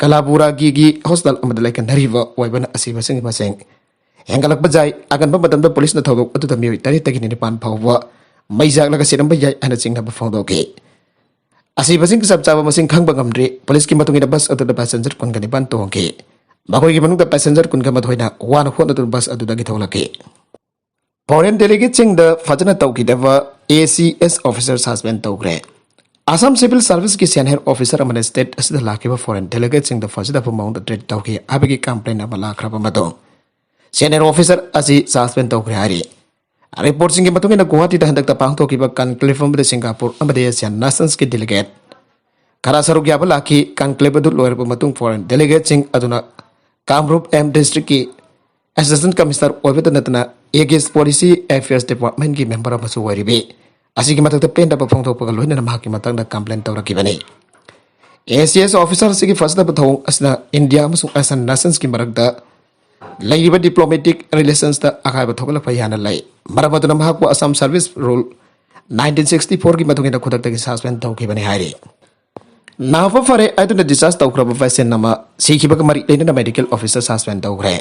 ꯀꯂꯥꯕꯨꯔꯥꯒꯤꯒꯤ ꯍꯣꯁꯄꯤꯇꯥꯜ ꯑꯃꯗ ꯂꯩꯀꯟꯅꯔꯤꯕ ꯑꯣꯏꯕꯅ ꯑꯁꯤꯕꯁꯤꯡꯒꯤ ꯃꯁꯤꯡ ꯍꯦꯟꯒꯠꯂꯛꯄ ꯌꯥꯏ꯫ ꯑꯀꯟꯕ ꯃꯇꯝꯗ ꯄꯨꯂꯤꯁꯅ ꯊꯧꯗꯣꯛ ꯑꯗꯨꯗ ꯃꯤꯑꯣꯏ ꯇꯔꯦꯠꯇꯒꯤ ꯅꯤꯄꯥꯟ ꯐꯥꯎꯕ ꯃꯩ ꯆꯥꯛꯂꯒ ꯁꯤꯔꯝꯕ ꯌꯥꯏ ꯍꯥꯏꯅ ꯆꯤꯡꯅꯕ ꯐꯣꯡꯗꯣꯛꯈꯤ꯫ ꯑꯁꯤꯕꯁꯤꯡ ꯆꯞ ꯆꯥꯕ ꯃꯁꯤꯡ ꯈꯪꯕ ꯉꯝꯗ꯭ꯔꯤ꯫ ꯄꯨꯂꯤꯁꯀꯤ ꯃꯇꯨꯡ ꯏꯟꯅ ꯕꯁ ꯑꯗꯨꯗ ꯄꯦꯁꯦꯟꯖꯔ ꯀꯨꯟꯒ ꯅꯤꯄꯥꯟ ꯇꯣꯡꯈꯤ꯫ ꯃꯈꯣꯏꯒꯤ ꯃꯅꯨꯡꯗ ꯄꯦꯁꯦꯟꯖꯔ ꯀꯨꯟꯒ ꯃꯥꯊꯣꯏꯅ ꯋꯥꯅ ꯍꯣꯠꯅꯗꯨꯅ ꯕꯁ ꯑꯗꯨꯗꯒꯤ ꯊꯣꯛꯂꯛꯈꯤ꯫ ꯐꯣꯔꯦꯟ ꯗꯦꯂꯤꯒꯦꯠꯁꯤꯡꯗ ꯐꯖꯅ ꯇꯧꯈꯤꯗꯕ ACS officer suspend ꯇꯧꯈ꯭ꯔꯦ꯫ ꯑꯁꯥꯝ ꯁꯤꯚꯤꯜ ꯁꯥꯔꯚꯤꯁꯀꯤ ꯁꯦꯅꯤꯌꯔ ꯑꯣꯐꯤꯁꯥꯔ ꯑꯃꯅ ꯁ꯭ꯇꯦꯠ ꯑꯁꯤꯗ ꯂꯥꯛꯈꯤꯕ ꯐꯣꯔꯦꯟ ꯗꯦꯂꯤꯒꯦꯠꯁꯤꯡꯗ ꯐꯖꯗꯕ ꯃꯑꯣꯡꯗ ꯇ꯭ꯔꯤꯠ ꯇꯧꯈꯤ ꯍꯥꯏꯕꯒꯤ ꯀꯝꯄ꯭ꯂꯦꯟ ꯑꯃ ꯂꯥꯛꯈ꯭ꯔꯕ ꯃꯇꯨꯡ ꯁꯦꯅꯤꯌꯔ ꯑꯣꯐꯤꯁꯥꯔ ꯑꯁꯤ ꯁꯁꯄꯦꯟ ꯇꯧꯈ꯭ꯔꯦ ꯍꯥꯏꯔꯤ꯫ ꯔꯤꯄꯣꯔꯠꯁꯤꯡꯒꯤ ꯃꯇꯨꯡ ꯏꯟꯅ ꯒꯨꯋꯥꯍꯥꯇꯤꯗ ꯍꯟꯗꯛꯇ ꯄꯥꯡꯊꯣꯛꯈꯤꯕ ꯀꯟꯀ꯭ꯂꯦꯚ ꯑꯃꯗ ꯁꯤꯡꯒꯥꯄꯨꯔ ꯑꯃꯗꯤ ꯑꯦꯁꯤꯌꯥꯟ ꯅꯦꯁꯟꯁꯀꯤ ꯗꯦꯂꯤꯒꯦꯠ ꯈꯔ ꯁꯔꯨꯛ ꯌꯥꯕ ꯂꯥꯛꯈꯤ꯫ ꯀꯟꯀ꯭ꯂꯦꯚ ꯑꯗꯨ ꯂꯣꯏꯔꯕ ꯃꯇꯨꯡ ꯐꯣꯔꯦꯟ ꯗꯦꯂꯤꯒꯦꯠꯁꯤꯡ ꯑꯗꯨꯅ ꯀꯥꯝꯔꯨꯞ ꯑꯦꯝ ꯗꯤꯁꯇ꯭ꯔꯤꯛꯀꯤ ꯑꯦꯁꯤꯁꯇꯦꯟꯠ ꯀꯃꯤꯁꯅꯔ ꯑꯣꯏꯕꯇ ꯅꯠꯇꯅ ꯑꯦꯒꯦꯁ ꯄꯣꯂꯤꯁꯤ ꯑꯦꯐꯤꯌꯔꯁ ꯗꯤꯄꯥꯔꯠꯃꯦꯟꯠꯀꯤ ꯃꯦꯝꯕꯔ ꯑꯃꯁꯨ ꯑꯣꯏꯔꯤꯕꯤ ꯑꯁꯤꯒꯤ ꯃꯊꯛꯇ ꯄꯦꯟꯗꯕ ꯐꯣꯡꯗꯣꯛꯄꯒ ꯂꯣꯏꯅꯅ ꯃꯍꯥꯛꯀꯤ ꯃꯇꯥꯡꯗ ꯀꯝꯄ꯭ꯂꯦꯟ ꯇꯧꯔꯛꯈꯤꯕꯅꯤ꯫ ACS officer ꯑꯁꯤꯒꯤ ꯐꯖꯗꯕ ꯊꯧꯑꯣꯡ ꯑꯁꯤꯅ ꯏꯟꯗꯤꯌꯥ ꯑꯃꯁꯨꯡ ꯑꯦꯁꯤꯌꯥꯟ ꯅꯦꯁꯟꯁꯀꯤ ꯃꯔꯛꯇ ꯂꯩꯔꯤꯕ ꯗꯤꯄ꯭ꯂꯣꯃꯦꯇꯤꯛ ꯔꯤꯂꯦꯁꯟꯁꯇ ꯑꯀꯥꯏꯕ ꯊꯣꯛꯍꯜꯂꯛꯄ ꯌꯥꯅ ꯂꯩ꯫ ꯃꯔꯝ ꯑꯗꯨꯅ ꯃꯍꯥꯛꯄꯨ Assam service rule nineteen sixty ꯐꯣꯔꯒꯤ ꯃꯇꯨꯡ ꯏꯟꯅ ꯈꯨꯗꯛꯇꯒꯤ ꯁꯁꯄꯦꯟ ꯇꯧꯈꯤꯕꯅꯤ ꯍꯥꯏꯔꯤ꯫ ꯅꯥꯕ ꯐꯔꯦ ꯍꯥꯏꯗꯨꯅ ꯗꯤꯁꯆꯥꯔꯖ ꯇꯧꯈ꯭ꯔꯕ ꯄꯦꯁꯦꯟ ꯑꯃ ꯁꯤꯈꯤꯕꯒ ꯃꯔꯤ ꯂꯩꯅꯅ ꯃꯦꯗꯤꯀꯦꯜ ꯑꯣꯐꯤꯁꯥꯔ ꯁꯁꯄꯦꯟ ꯇꯧꯈ꯭ꯔꯦ꯫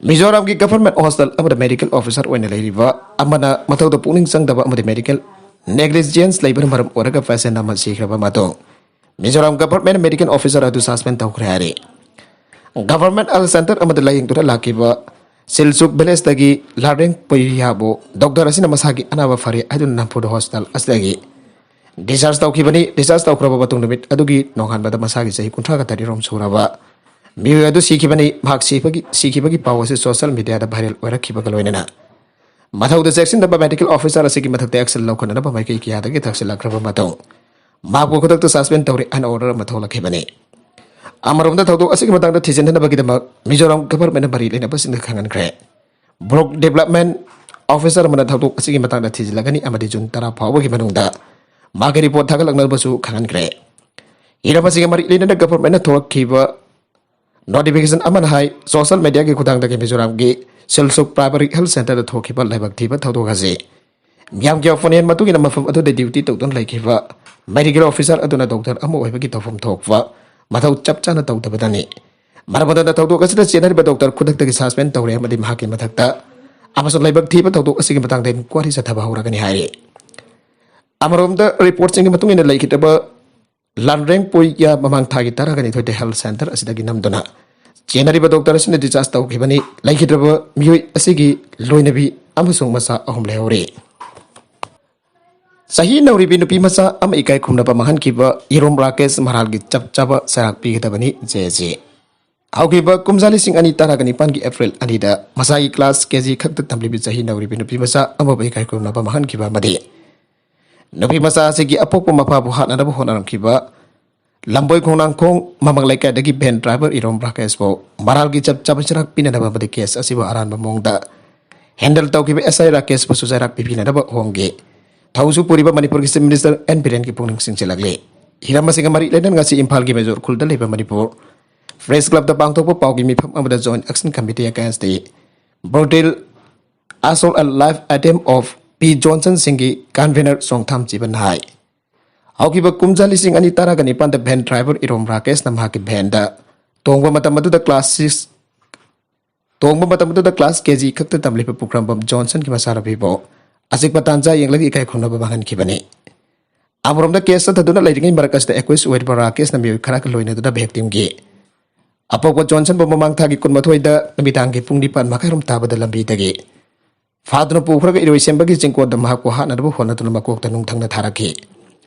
ꯃꯤꯖꯣꯔꯥꯝꯒꯤ ꯒꯚꯔꯟꯃꯦꯟꯠ ꯍꯣꯁꯄꯤꯇꯥꯜ ꯑꯃꯗ ꯃꯦꯗꯤꯀꯦꯜ ꯑꯣꯐꯤꯁꯥꯔ ꯑꯣꯏꯅ ꯂꯩꯔꯤꯕ ꯑꯃꯅ ꯃꯊꯧꯗ ꯄꯨꯛꯅꯤꯡ ꯆꯪꯗꯕ ꯑꯃꯗꯤ ꯃꯦꯗꯤꯀꯦꯜ ꯅꯦꯒ꯭ꯂꯤꯖꯦꯟꯁ ꯂꯩꯕꯅ ꯃꯔꯝ ꯑꯣꯏꯔꯒ ꯄꯦꯁꯦꯟ ꯑꯃ ꯁꯤꯈ꯭ꯔꯕ ꯃꯇꯨꯡ ꯃꯤꯖꯣꯔꯥꯝ ꯒꯚꯔꯟꯃꯦꯟꯠ ꯃꯦꯗꯤꯀꯦꯜ ꯑꯣꯐꯤꯁꯥꯔ ꯑꯗꯨ ꯁꯁꯄꯦꯟ ꯇꯧꯈ꯭ꯔꯦ ꯍꯥꯏꯔꯤ꯫ ꯒꯚꯔꯟꯃꯦꯟꯠ ꯍꯦꯜꯊ ꯁꯦꯟꯇꯔ ꯑꯃꯗ ꯂꯥꯌꯦꯡꯗꯨꯅ ꯂꯥꯛꯈꯤꯕ ꯁꯤꯜꯁꯨꯛ ꯚꯤꯂꯦꯖꯇꯒꯤ ꯂꯥꯔꯦꯡ ꯄꯨꯏꯌꯥꯕꯨ ꯗꯣꯛꯇꯔ ꯑꯁꯤꯅ ꯃꯁꯥꯒꯤ ꯑꯅꯥꯕ ꯐꯔꯦ ꯍꯥꯏꯗꯨꯅ ꯅꯝꯐꯨꯗ ꯍꯣꯁꯄꯤꯇꯥꯜ ꯑꯁꯤꯗꯒꯤ ꯗꯤꯁꯆꯥꯔꯖ ꯇꯧꯈꯤꯕꯅꯤ꯫ ꯗꯤꯁꯆꯥꯔꯖ ꯇꯧꯈ꯭ꯔꯕ ꯃꯇꯨꯡ ꯅꯨꯃꯤꯠ ꯑꯗꯨꯒꯤ ꯅꯣꯡꯉꯥꯟꯕꯗ ꯃꯁꯥꯒꯤ ꯆꯍꯤ ꯀꯨꯟꯊ꯭ꯔꯥꯒ ꯇꯔꯦꯠꯔꯣꯝ ꯁꯨꯔꯕ ꯃꯤꯑꯣꯏ ꯑꯗꯨ ꯁꯤꯈꯤꯕꯅꯤ꯫ ꯃꯍꯥꯛ ꯁꯤꯕꯒꯤ, ꯁꯤꯈꯤꯕꯒꯤ ꯄꯥꯎ ꯑꯁꯤ ꯁꯣꯁꯤꯌꯦꯜ ꯃꯤꯗꯤꯌꯥꯗ ꯚꯥꯏꯔꯦꯜ ꯑꯣꯏꯔꯛꯈꯤꯕꯒ ꯂꯣꯏꯅꯅ ꯃꯊꯧꯗ ꯆꯦꯛꯁꯤꯟꯗꯕ ꯃꯦꯗꯤꯀꯦꯜ ꯑꯣꯐꯤꯁꯥꯔ ꯑꯁꯤꯒꯤ ꯃꯊꯛꯇ ꯑꯦꯛꯁꯟ ꯂꯧꯈꯠꯅꯅꯕ ꯃꯥꯏꯀꯩ ꯀꯌꯥꯗꯒꯤ ꯊꯛꯁꯤꯜꯂꯛꯈ꯭ꯔꯕ ꯃꯇꯨꯡ ꯃꯍꯥꯛꯄꯨ ꯈꯨꯗꯛꯇ ꯁꯁꯄꯦꯟ ꯇꯧꯔꯦ ꯍꯥꯏꯅ ꯑꯣꯔꯗꯔ ꯑꯃ ꯊꯣꯛꯂꯛꯈꯤꯕꯅꯤ꯫ ꯑꯃꯔꯣꯝꯗ ꯊꯧꯗꯣꯛ ꯑꯁꯤꯒꯤ ꯃꯇꯥꯡꯗ ꯊꯤꯖꯤꯟꯅꯅꯕꯒꯤꯗꯃꯛ ꯃꯤꯖꯣꯔꯥꯝ ꯒꯚꯔꯟꯃꯦꯟꯠꯅ ꯃꯔꯤ ꯂꯩꯅꯕꯁꯤꯡꯗ ꯈꯪꯍꯟꯈ꯭ꯔꯦ꯫ ꯕ꯭ꯂꯣꯛ ꯗꯤꯕꯦꯂꯞꯃꯦꯟꯠ ꯑꯣꯐꯤꯁꯥꯔ ꯑꯃꯅ ꯊꯧꯗꯣꯛ ꯑꯁꯤꯒꯤ ꯃꯇꯥꯡꯗ ꯊꯤꯖꯤꯜꯂꯒꯅꯤ ꯑꯃꯗꯤ ꯖꯨꯟ ꯇꯔꯥ ꯐꯥꯎꯕꯒꯤ ꯃꯅꯨꯡꯗ ꯃꯥꯒꯤ ꯔꯤꯄꯣꯔꯠ ꯊꯥꯒꯠꯂꯛꯅꯕꯁꯨ ꯈꯪꯍꯟꯈ꯭ꯔꯦ꯫ ꯍꯤꯔꯝ ꯑꯁꯤꯒ ꯃꯔꯤ ꯂꯩꯅꯅ ꯒꯚꯔꯟꯃꯦꯟꯠꯅ ꯊꯣꯛꯂꯛꯈꯤꯕ ꯅꯣꯇꯤꯐꯤꯀꯦꯁꯟ ꯑꯃꯅ ꯍꯥꯏ, ꯁꯣꯁꯤꯌꯦꯜ ꯃꯤꯗꯤꯌꯥꯒꯤ ꯈꯨꯠꯊꯥꯡꯗꯒꯤ ꯃꯤꯖꯣꯔꯥꯝꯒꯤ ꯁꯤꯜꯁꯨꯛ ꯄ꯭ꯔꯥꯏꯃꯥꯔꯤ ꯍꯦꯜꯊ ꯁꯦꯟꯇꯔꯗ ꯊꯣꯛꯈꯤꯕ ꯂꯥꯏꯕꯛ ꯊꯤꯕ ꯊꯧꯗꯣꯛ ꯑꯁꯤ ꯃꯤꯌꯥꯝꯒꯤ ꯑꯣꯄꯤꯅꯤꯌꯟ ꯃꯇꯨꯡ ꯏꯟꯅ ꯃꯐꯝ ꯑꯗꯨꯗ ꯗ꯭ꯌꯨꯇꯤ ꯇꯧꯗꯨꯅ ꯂꯩꯈꯤꯕ ꯃꯦꯗꯤꯀꯦꯜ ꯑꯣꯐꯤꯁꯥꯔ ꯑꯗꯨꯅ ꯗꯣꯛꯇꯔ ꯑꯃ ꯑꯣꯏꯕꯒꯤ ꯇꯧꯐꯝ ꯊꯣꯛꯄ ꯃꯊꯧ ꯆꯞ ꯆꯥꯅ ꯇꯧꯗꯕꯗꯅꯤ꯫ ꯃꯔꯝ ꯑꯗꯨꯅ ꯊꯧꯗꯣꯛ ꯑꯁꯤꯗ ꯆꯦꯟꯅꯔꯤꯕ ꯗꯣꯛꯇꯔ ꯈꯨꯗꯛꯇꯒꯤ ꯁꯁꯄꯦꯟ ꯇꯧꯔꯦ ꯑꯃꯗꯤ ꯃꯍꯥꯛꯀꯤ ꯃꯊꯛꯇ ꯑꯃꯁꯨꯡ ꯂꯥꯏꯕꯛ ꯊꯤꯕ ꯊꯧꯗꯣꯛ ꯑꯁꯤꯒꯤ ꯃꯇꯥꯡꯗ ꯏꯟꯀ꯭ꯋꯥꯔꯤ ꯆꯠꯊꯕ ꯍꯧꯔꯒꯅꯤ ꯍꯥꯏꯔꯤ꯫ ꯑꯃꯔꯣꯝꯗ ꯔꯤꯄꯣꯔꯠꯁꯤꯡꯒꯤ ꯃꯇꯨꯡ ꯏꯟꯅ ꯂꯩꯈꯤꯗ꯭ꯔꯕ ꯂꯥꯟꯔꯦꯡ ꯄꯣꯏꯌꯥ ꯃꯃꯥꯡ ꯊꯥꯒꯤ ꯇꯔꯥꯒ ꯅꯤꯊꯣꯏꯗ ꯍꯦꯜꯊ ꯁꯦꯟꯇꯔ ꯑꯁꯤꯗꯒꯤ ꯅꯝꯗꯨꯅ ꯆꯦꯟꯅꯔꯤꯕ ꯗꯣꯛꯇꯔ ꯑꯁꯤꯅ ꯗꯤꯆꯥꯔꯖ ꯇꯧꯈꯤꯕꯅꯤ꯫ ꯂꯩꯈꯤꯗ꯭ꯔꯕ ꯃꯤꯑꯣꯏ ꯑꯁꯤꯒꯤ ꯂꯣꯏꯅꯕꯤ ꯑꯃꯁꯨꯡ ꯃꯆꯥ ꯑꯍꯨꯝ ꯂꯩꯍꯧꯔꯤ꯫ ꯆꯍꯤ ꯅꯧꯔꯤꯕꯤ ꯅꯨꯄꯤ ꯃꯆꯥ ꯑꯃ ꯏꯀꯥꯏ ꯈꯨꯝꯅꯕ ꯃꯥꯡꯍꯟꯈꯤꯕ ꯏꯔꯣꯝ ꯔꯥꯀꯦꯁ ꯃꯔꯥꯜꯒꯤ ꯆꯞ ꯆꯥꯕ ꯆꯩꯔꯥꯛ ꯄꯤꯒꯗꯕꯅꯤ ꯖꯦ ꯖꯦ꯫ ꯍꯧꯈꯤꯕ ꯀꯨꯝꯖꯥ ꯂꯤꯁꯤꯡ ꯑꯅꯤ ꯇꯔꯥꯒ ꯅꯤꯄꯥꯟꯒꯤ ꯑꯦꯄ꯭ꯔꯤꯜ ꯑꯅꯤꯗ ꯃꯁꯥꯒꯤ ꯀ꯭ꯂꯥꯁ ꯀꯦ ꯖꯤ ꯈꯛꯇ ꯇꯝꯂꯤꯕ ꯆꯍꯤ ꯅꯧꯔꯤꯕꯤ ꯅꯨꯄꯤ ꯃꯆꯥ ꯑꯃꯕꯨ ꯏꯀꯥꯏ ꯈꯨꯝꯅꯕ ꯃꯥꯡꯍꯟꯈꯤꯕ ꯑꯃꯗꯤ ꯅꯨꯄꯤ ꯃꯆꯥ ꯑꯁꯤꯒꯤ ꯑꯄꯣꯛꯄ ꯃꯄꯥꯕꯨ ꯍꯥꯠꯅꯅꯕ ꯍꯣꯠꯅꯔꯝꯈꯤꯕ ꯂꯝꯕꯣꯏ ꯈꯣꯡꯅꯥꯡꯈꯣꯡ ꯃꯃꯛ ꯂꯩꯀꯥꯏꯗꯒꯤ ꯚꯦꯟ ꯗ꯭ꯔꯥꯏꯚꯔ ꯏꯔꯣꯝ ꯔꯥꯀꯦꯁꯄꯨ ꯃꯔꯥꯜꯒꯤ ꯆꯞ ꯆꯥꯕ ꯆꯩꯔꯥꯛ ꯄꯤꯅꯅꯕ ꯑꯃꯗꯤ ꯀꯦꯁ ꯑꯁꯤꯕꯨ ꯑꯔꯥꯟꯕ ꯃꯑꯣꯡꯗ ꯍꯦꯟꯗꯜ ꯇꯧꯈꯤꯕ ꯑꯦꯁ ꯑꯥꯏ ꯔꯥꯀꯦꯁꯄꯨꯁꯨ ꯆꯩꯔꯥꯛ ꯄꯤꯕꯤꯅꯗꯕ ꯍꯣꯡꯒꯦ ꯊꯧꯁꯨ ꯄꯨꯔꯤꯕ ꯃꯅꯤꯄꯨꯔꯒꯤ ꯆꯤꯐ ꯃꯤꯅꯤꯁꯇꯔ ꯑꯦꯟ ꯕꯤꯔꯦꯟꯒꯤ ꯄꯨꯛꯅꯤꯡ ꯆꯤꯡꯁꯤꯜꯂꯛꯂꯤ꯫ ꯍꯤꯔꯝ ꯑꯁꯤꯒ ꯃꯔꯤ ꯂꯩꯅꯅ ꯉꯁꯤ ꯏꯝꯐꯥꯜꯒꯤ ꯃꯦꯖꯣꯔ ꯈꯨꯜꯗ ꯂꯩꯕ ꯃꯅꯤꯄꯨꯔ ꯄ꯭ꯔꯦꯁ ꯀ꯭ꯂꯕꯇ ꯄꯥꯡꯊꯣꯛꯄ ꯄꯥꯎꯒꯤ ꯃꯤꯐꯝ ꯑꯃꯗ Joint Action Committee Against the Brutal Assault and Life Attempt of P Johnson ꯁꯤꯡꯒꯤ ꯀꯟꯚꯦꯅꯔ ꯆꯣꯡꯊꯥꯝ ꯆꯤꯕꯟ ꯍꯥꯏ꯫ ꯍꯧꯈꯤꯕ ꯀꯨꯝꯖꯥ ꯂꯤꯁꯤꯡ ꯑꯅꯤ ꯇꯔꯥꯒ ꯅꯤꯄꯥꯟꯗ ꯚꯦꯟ ꯗ꯭ꯔꯥꯏꯚꯔ ꯏꯔꯣꯝ ꯔꯥꯀꯦꯁꯅ ꯃꯍꯥꯛꯀꯤ ꯚꯦꯟꯗ ꯇꯣꯡꯕ ꯃꯇꯝ ꯑꯗꯨꯗ ꯀ꯭ꯂꯥꯁ ꯁꯤꯛꯁ ꯇꯣꯡꯕ ꯃꯇꯝ ꯑꯗꯨꯗ ꯀ꯭ꯂꯥꯁ ꯀꯦ ꯖꯤ ꯈꯛꯇ ꯇꯝꯂꯤꯕ ꯄꯨꯈ꯭ꯔꯝꯕꯝ ꯖꯣꯟꯁꯟꯒꯤ ꯃꯆꯥꯅꯨꯄꯤꯕꯨ ꯑꯆꯤꯛꯄ ꯇꯥꯟꯖꯥ ꯌꯦꯡꯂꯒ ꯏꯀꯥꯏ ꯈꯨꯝꯅꯕ ꯃꯥꯡꯍꯟꯈꯤꯕꯅꯤ꯫ ꯑꯃꯔꯣꯝꯗ ꯀꯦꯁ ꯆꯠꯊꯗꯨꯅ ꯂꯩꯔꯤꯉꯩ ꯃꯔꯛ ꯑꯁꯤꯗ ꯑꯦꯀ꯭ꯌꯨꯁ ꯑꯣꯏꯔꯤꯕ ꯔꯥꯀꯦꯁꯅ ꯃꯤꯑꯣꯏ ꯈꯔꯒ ꯂꯣꯏꯅꯗꯨꯅ ꯚꯤꯛꯇꯤꯝꯒꯤ ꯑꯄꯣꯛꯄ ꯖꯣꯟꯁꯟꯕꯨ ꯃꯃꯥꯡ ꯊꯥꯒꯤ ꯀꯨꯟꯃꯥꯊꯣꯏꯗ ꯅꯨꯃꯤꯗꯥꯡꯒꯤ ꯄꯨꯡ ꯅꯤꯄꯥꯟ ꯃꯈꯥꯏꯔꯣꯝ ꯇꯥꯕꯗ ꯂꯝꯕꯤꯗꯒꯤ ꯐꯥꯗꯨꯅ ꯄꯨꯈ꯭ꯔꯒ ꯏꯔꯣꯏꯁꯦꯝꯕꯒꯤ ꯆꯤꯡꯀꯣꯟꯗ ꯃꯍꯥꯛꯄꯨ ꯍꯥꯠꯅꯅꯕ ꯍꯣꯠꯅꯗꯨꯅ ꯃꯀꯣꯛꯇ ꯅꯨꯡꯊꯪꯅ ꯊꯥꯔꯛꯈꯤ꯫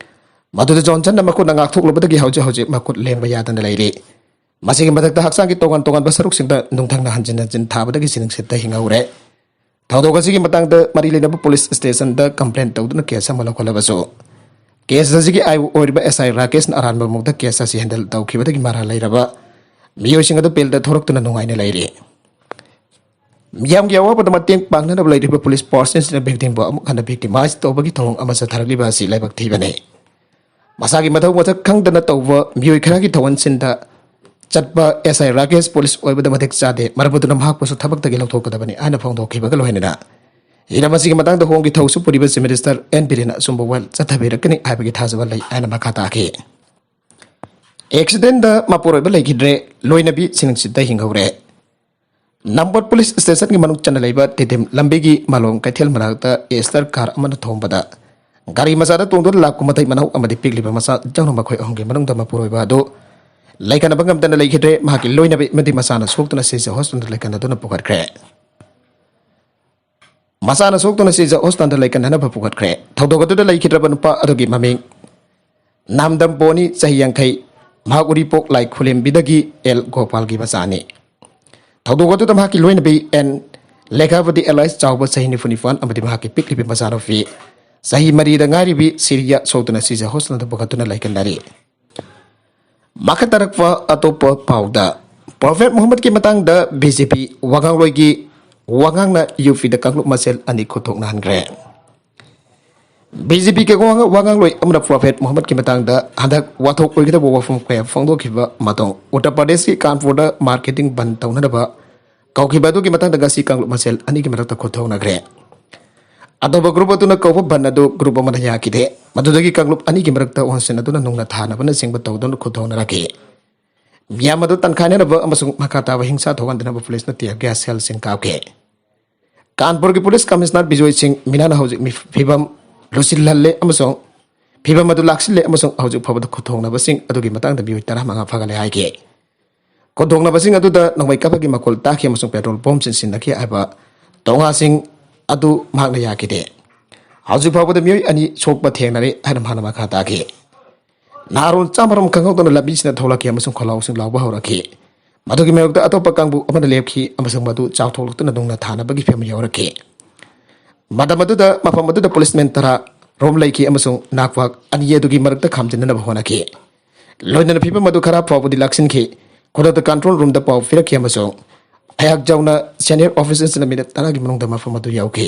ꯃꯗꯨꯗ ꯖꯣꯟꯁꯟꯅ ꯃꯈꯨꯠꯅ ꯉꯥꯛꯊꯣꯛꯂꯨꯕꯗꯒꯤ ꯍꯧꯖꯤꯛ ꯍꯧꯖꯤꯛ ꯃꯈꯨꯠ ꯂꯦꯡꯕ ꯌꯥꯗꯅ ꯂꯩꯔꯤ꯫ ꯃꯁꯤꯒꯤ ꯃꯊꯛꯇ ꯍꯛꯆꯥꯡꯒꯤ ꯇꯣꯉꯥꯟ ꯇꯣꯉꯥꯟꯕ ꯁꯔꯨꯛꯁꯤꯡꯗ ꯅꯨꯡꯊꯪꯅ ꯍꯟꯖꯤꯟ ꯍꯟꯖꯤꯟ ꯊꯥꯕꯗꯒꯤ ꯁꯤꯅꯤꯡꯁꯤꯠꯇ ꯍꯤꯡꯍꯧꯔꯦ꯫ ꯊꯧꯗꯣꯛ ꯑꯁꯤꯒꯤ ꯃꯇꯥꯡꯗ ꯃꯔꯤ ꯂꯩꯅꯕ ꯄꯨꯂꯤꯁ ꯁ꯭ꯇꯦꯁꯟꯗ ꯀꯝꯄ꯭ꯂꯦꯟ ꯇꯧꯗꯨꯅ ꯀꯦꯁ ꯑꯃ ꯂꯧꯈꯠꯂꯕꯁꯨ, ꯀꯦꯁ ꯑꯁꯤꯒꯤ ꯑꯥꯏ ꯑꯣ ꯑꯣꯏꯔꯤꯕ ꯑꯦꯁ ꯑꯥꯏ ꯔꯥꯀꯦꯁꯅ ꯑꯔꯥꯟꯕ ꯃꯑꯣꯡꯗ ꯀꯦꯁ ꯑꯁꯤ ꯍꯦꯟꯗꯜ ꯇꯧꯈꯤꯕꯗꯒꯤ ꯃꯔꯥꯜ ꯂꯩꯔꯕ ꯃꯤꯑꯣꯏꯁꯤꯡ ꯑꯗꯨ ꯕꯦꯜꯗ ꯊꯣꯔꯛꯇꯨꯅ ꯅꯨꯡꯉꯥꯏꯅ ꯂꯩꯔꯤ꯫ ꯃꯤꯌꯥꯝꯒꯤ ꯑꯋꯥꯕꯗ ꯃꯇꯦꯡ ꯄꯥꯡꯅꯅꯕ ꯂꯩꯔꯤꯕ ꯄꯨꯂꯤꯁ ꯐꯣꯔꯁꯁꯤꯡꯁꯤꯅ ꯚꯤꯛꯇꯤꯝꯕꯨ ꯑꯃꯨꯛ ꯍꯟꯅ ꯚꯤꯛꯇꯤꯃꯥꯏꯖ ꯇꯧꯕꯒꯤ ꯊꯧꯑꯣꯡ ꯑꯃ ꯆꯠꯊꯔꯛꯂꯤꯕ ꯑꯁꯤ ꯂꯥꯏꯕꯛ ꯊꯤꯕꯅꯤ꯫ ꯃꯁꯥꯒꯤ ꯃꯊꯧ ꯃꯁꯛ ꯈꯪꯗꯅ ꯇꯧꯕ ꯃꯤꯑꯣꯏ ꯈꯔꯒꯤ ꯊꯧꯑꯣꯟꯁꯤꯟꯗ ꯆꯠꯄ ꯑꯦꯁ ꯑꯥꯏ ꯔꯥꯀꯦꯁ ꯄꯨꯂꯤꯁ ꯑꯣꯏꯕꯗ ꯃꯇꯤꯛ ꯆꯥꯗꯦ꯫ ꯃꯔꯝ ꯑꯗꯨꯅ ꯃꯍꯥꯛꯄꯨꯁꯨ ꯊꯕꯛꯇꯒꯤ ꯂꯧꯊꯣꯛꯀꯗꯕꯅꯤ ꯍꯥꯏꯅ ꯐꯣꯡꯗꯣꯛꯈꯤꯕꯒ ꯂꯣꯏꯅꯅ ꯍꯤꯔꯝ ꯑꯁꯤꯒꯤ ꯃꯇꯥꯡꯗ ꯍꯣꯝꯒꯤ ꯊꯧꯁꯨ ꯄꯨꯔꯤꯕ ꯆꯤꯐ ꯃꯤꯅꯤꯁꯇꯔ ꯑꯦꯟ ꯕꯤꯔꯦꯟꯅ ꯑꯆꯨꯝꯕ ꯋꯥꯌꯦꯜ ꯆꯠꯊꯕꯤꯔꯛꯀꯅꯤ ꯍꯥꯏꯕꯒꯤ ꯊꯥꯖꯕ ꯂꯩ ꯍꯥꯏꯅ ꯃꯈꯥ ꯇꯥꯈꯤ꯫ ꯑꯦꯛꯁꯤꯗꯦꯟꯗ ꯃꯄꯨꯔꯣꯏꯕ ꯂꯩꯈꯤꯗ꯭ꯔꯦ, ꯂꯣꯏꯅꯕꯤ ꯁꯤꯅꯨꯡꯁꯤꯠꯇ ꯍꯤꯡꯍꯧꯔꯦ꯫ ꯅꯝꯕꯣꯜ ꯄꯨꯂꯤꯁ ꯁ꯭ꯇꯦꯁꯟꯒꯤ ꯃꯅꯨꯡ ꯆꯟꯅ ꯂꯩꯕ ꯇꯤꯗꯤꯝ ꯂꯝꯕꯤꯒꯤ ꯃꯥꯂꯣꯝ ꯀꯩꯊꯦꯜ ꯃꯅꯥꯛꯇ ꯑꯦꯁꯇꯔ ꯀꯥꯔ ꯑꯃꯅ ꯊꯣꯝꯕꯗ ꯒꯥꯔꯤ ꯃꯆꯥꯗ ꯇꯣꯡꯗꯨꯅ ꯂꯥꯛꯄ ꯃꯇꯩ ꯃꯅꯥꯎ ꯑꯃꯗꯤ ꯄꯤꯛꯂꯤꯕ ꯃꯆꯥ ꯌꯥꯎꯅ ꯃꯈꯣꯏ ꯑꯍꯨꯝꯒꯤ ꯃꯅꯨꯡꯗ ꯃꯄꯨꯔꯣꯏꯕ ꯑꯗꯨ ꯂꯩꯈꯠꯅꯕ ꯉꯝꯗꯅ ꯂꯩꯈꯤꯗ꯭ꯔꯦ꯫ ꯃꯍꯥꯛꯀꯤ ꯂꯣꯏꯅꯕꯤ ꯑꯃꯗꯤ ꯃꯆꯥꯅ ꯁꯣꯛꯇꯨꯅ ꯁꯤꯖ ꯍꯣꯁꯄꯤꯇꯥꯜꯗ ꯂꯩꯈꯠꯅꯗꯨꯅ ꯄꯨꯈꯠꯈ꯭ꯔꯦ꯫ ꯃꯆꯥꯅ ꯁꯣꯛꯇꯨꯅ ꯁꯤꯖ ꯍꯣꯁꯄꯤꯇꯥꯜꯗ ꯂꯩꯈꯠꯅꯅꯕ ꯄꯨꯈꯠꯈ꯭ꯔꯦ꯫ ꯊꯧꯗꯣꯛ ꯑꯗꯨꯗ ꯂꯩꯈꯤꯗ꯭ꯔꯕ ꯅꯨꯄꯥ ꯑꯗꯨꯒꯤ ꯃꯃꯤꯡ ꯅꯥꯝꯗꯝ ꯄꯣꯅꯤ, ꯆꯍꯤ ꯌꯥꯡꯈꯩ, ꯃꯍꯥꯛ ꯎꯔꯤꯄꯣꯛ ꯂꯥꯏ ꯈꯨꯂꯦꯝꯕꯤꯗꯒꯤ ꯑꯦꯜ ꯒꯣꯄꯥꯜꯒꯤ ꯃꯆꯥꯅꯤ꯫ ꯊꯧꯗꯣꯛ ꯑꯗꯨꯗ ꯃꯍꯥꯛꯀꯤ ꯂꯣꯏꯅꯕꯤ ꯑꯦꯟ ꯂꯦꯈꯥꯕꯗꯤ ꯑꯦꯂꯥꯏꯁ ꯆꯥꯎꯕ ꯆꯍꯤ ꯅꯤꯐꯨ ꯅꯤꯄꯥꯟ ꯑꯃꯗꯤ ꯃꯍꯥꯛꯀꯤ ꯄꯤꯛꯂꯤꯕꯤ ꯃꯆꯥꯅꯨꯄꯤ ꯆꯍꯤ ꯃꯔꯤꯗ ꯉꯥꯏꯔꯤꯕꯤ ꯁꯤꯔꯤꯌꯥ ꯁꯣꯛꯇꯨꯅ ꯁꯤꯖ ꯍꯣꯁꯄꯤꯇꯥꯜꯗ ꯄꯨꯈꯠꯇꯨꯅ ꯂꯩꯈꯠꯅꯔꯤ꯫ ꯃꯈꯥ ꯇꯥꯔꯛꯄ ꯑꯇꯣꯞꯄ ꯄꯥꯎꯗ, ꯄ꯭ꯔꯣꯐꯦꯠ ꯃꯨꯍꯝꯃꯗꯀꯤ ꯃꯇꯥꯡꯗ ꯕꯤ ꯖꯦ ꯄꯤ ꯋꯥꯉꯥꯡꯂꯣꯏꯒꯤ ꯋꯥꯉꯥꯡꯅ ꯌꯨ ꯄꯤꯗ ꯀꯥꯡꯂꯨꯞ ꯃꯁꯦꯜ ꯑꯅꯤ ꯈꯨꯠꯊꯣꯛꯅꯍꯟꯈ꯭ꯔꯦ꯫ ꯕꯤ ꯖꯦ ꯄꯤꯒꯤ ꯋꯥꯉꯥꯡ-, ꯋꯥꯉꯥꯡꯂꯣꯏ ꯑꯃꯅ ꯄ꯭ꯔꯣꯐꯦꯠ ꯃꯨꯍꯝꯃꯗꯀꯤ ꯃꯇꯥꯡꯗ ꯍꯟꯗꯛ ꯋꯥꯊꯣꯛ ꯑꯣꯏꯒꯗꯕ ꯋꯥꯐꯝ ꯀꯌꯥ ꯐꯣꯡꯗꯣꯛꯈꯤꯕ ꯃꯇꯨꯡ ꯎꯠꯇꯔ ꯄ꯭ꯔꯗꯦꯁꯀꯤ ꯀꯥꯟꯄꯨꯔꯗ ꯃꯥꯔꯀꯦꯇꯤꯡ ꯕꯟ ꯇꯧꯅꯅꯕ ꯀꯧꯈꯤꯕ ꯑꯗꯨꯒꯤ ꯃꯇꯥꯡꯗ ꯉꯁꯤ ꯀꯥꯡꯂꯨꯞ ꯃꯁꯦꯜ ꯑꯅꯤꯒꯤ ꯃꯔꯛꯇ ꯈꯨꯠꯊꯣꯛꯅꯈ꯭ꯔꯦ꯫ ꯑꯇꯣꯞꯄ ꯒ꯭ꯔꯨꯞ ꯑꯗꯨꯅ ꯀꯧꯕ ꯕꯟ ꯑꯗꯨ ꯒ꯭ꯔꯨꯞ ꯑꯃꯅ ꯌꯥꯈꯤꯗꯦ꯫ ꯃꯗꯨꯗꯒꯤ ꯀꯥꯡꯂꯨꯞ ꯑꯅꯤꯒꯤ ꯃꯔꯛꯇ ꯑꯣꯟꯁꯤꯟꯅꯗꯨꯅ ꯅꯨꯡꯅ ꯊꯥꯅꯕꯅꯆꯤꯡꯕ ꯇꯧꯗꯨꯅ ꯈꯨꯠꯊꯣꯛꯅꯔꯛꯈꯤ꯫ ꯃꯤꯌꯥꯝ ꯑꯗꯨ ꯇꯟꯈꯥꯏꯅꯅꯕ ꯑꯃꯁꯨꯡ ꯃꯈꯥ ꯇꯥꯕ ꯍꯤꯡꯁꯥ ꯊꯣꯛꯍꯟꯗꯅꯕ ꯄꯨꯂꯤꯁꯅ tear gas shellꯁꯤꯡ ꯀꯥꯞꯈꯤ꯫ ꯀꯥꯟꯄꯨꯔꯒꯤ ꯄꯨꯂꯤꯁ ꯀꯃꯤꯁꯅꯔ ꯕꯤꯖꯣꯏ ꯁꯤꯡ ꯃꯤꯅꯥꯅ ꯍꯧꯖꯤꯛ ꯃꯤ-, ꯐꯤꯕꯝ ꯂꯨꯁꯤꯜꯍꯜꯂꯦ ꯑꯃꯁꯨꯡ ꯐꯤꯕꯝ ꯑꯗꯨ ꯂꯥꯛꯁꯤꯜꯂꯦ ꯑꯃꯁꯨꯡ ꯍꯧꯖꯤꯛ ꯐꯥꯎꯕꯗ ꯈꯨꯠꯊꯣꯛꯅꯕꯁꯤꯡ ꯑꯗꯨꯒꯤ ꯃꯇꯥꯡꯗ ꯃꯤꯑꯣꯏ ꯇꯔꯥꯃꯉꯥ ꯐꯒꯠꯂꯦ ꯍꯥꯏꯈꯤ꯫ ꯈꯨꯠꯊꯣꯛꯅꯕꯁꯤꯡ ꯑꯗꯨꯗ ꯅꯣꯡꯃꯩ ꯀꯥꯞꯄꯒꯤ ꯃꯈꯣꯜ ꯇꯥꯈꯤ ꯑꯃꯁꯨꯡ petrol bombꯁꯤꯡ ꯁꯤꯟꯅꯈꯤ ꯍꯥꯏꯕ ꯇꯣꯉꯥꯁꯤꯡ ꯑꯗꯨ ꯃꯍꯥꯛꯅ ꯌꯥꯈꯤꯗꯦ꯫ ꯍꯧꯖꯤꯛ ꯐꯥꯎꯕꯗ ꯃꯤꯑꯣꯏ ꯑꯅꯤ ꯁꯣꯛꯄ ꯊꯦꯡꯅꯔꯦ ꯍꯥꯏꯅ ꯃꯍꯥꯛꯅ ꯃꯈꯥ ꯇꯥꯈꯤ꯫ ꯅꯍꯥꯔꯣꯜ ꯆꯥꯃꯔꯣꯝ ꯈꯪꯍꯧꯗꯅ ꯂꯝꯕꯤꯁꯤꯡꯗ ꯊꯣꯛꯂꯛꯈꯤ ꯑꯃꯁꯨꯡ ꯈꯣꯜꯂꯥꯎꯁꯤꯡ ꯂꯥꯎꯕ ꯍꯧꯔꯛꯈꯤ꯫ ꯃꯗꯨꯒꯤ ꯃꯥꯌꯣꯛꯇ ꯑꯇꯣꯞꯄ ꯀꯥꯡꯕꯨ ꯑꯃꯅ ꯂꯦꯞꯈꯤ ꯑꯃꯁꯨꯡ ꯃꯗꯨ ꯆꯥꯎꯊꯣꯛꯂꯛꯇꯨꯅ ꯅꯨꯡꯅ ꯊꯥꯅꯕꯒꯤ ꯐꯤꯚꯝ ꯌꯧꯔꯛꯈꯤ꯫ ꯃꯇꯝ ꯑꯗꯨꯗ ꯃꯐꯝ ꯑꯗꯨꯗ ꯄꯨꯂꯤꯁꯃꯦꯟ ꯇꯔꯥ ꯔꯣꯝ ꯂꯩꯈꯤ ꯑꯃꯁꯨꯡ ꯅꯥꯛꯄꯥꯛ ꯑꯅꯤ ꯑꯗꯨꯒꯤ ꯃꯔꯛꯇ ꯈꯥꯝꯖꯤꯟꯅꯅꯕ ꯍꯣꯠꯅꯈꯤ꯫ ꯂꯣꯏꯅꯅ ꯐꯤꯚꯝ ꯑꯗꯨ ꯈꯔ ꯐꯥꯎꯕꯗꯤ ꯂꯥꯛꯁꯤꯟꯈꯤ꯫ ꯈꯨꯗꯛꯇ control roomꯗ ꯄꯥꯎ ꯄꯤꯔꯛꯈꯤ ꯑꯃꯁꯨꯡ ꯑꯩꯍꯥꯛ ꯌꯥꯎꯅ senior officers ꯅ minute ꯇꯔꯥꯒꯤ ꯃꯅꯨꯡꯗ ꯃꯐꯝ ꯑꯗꯨ ꯌꯧꯈꯤ꯫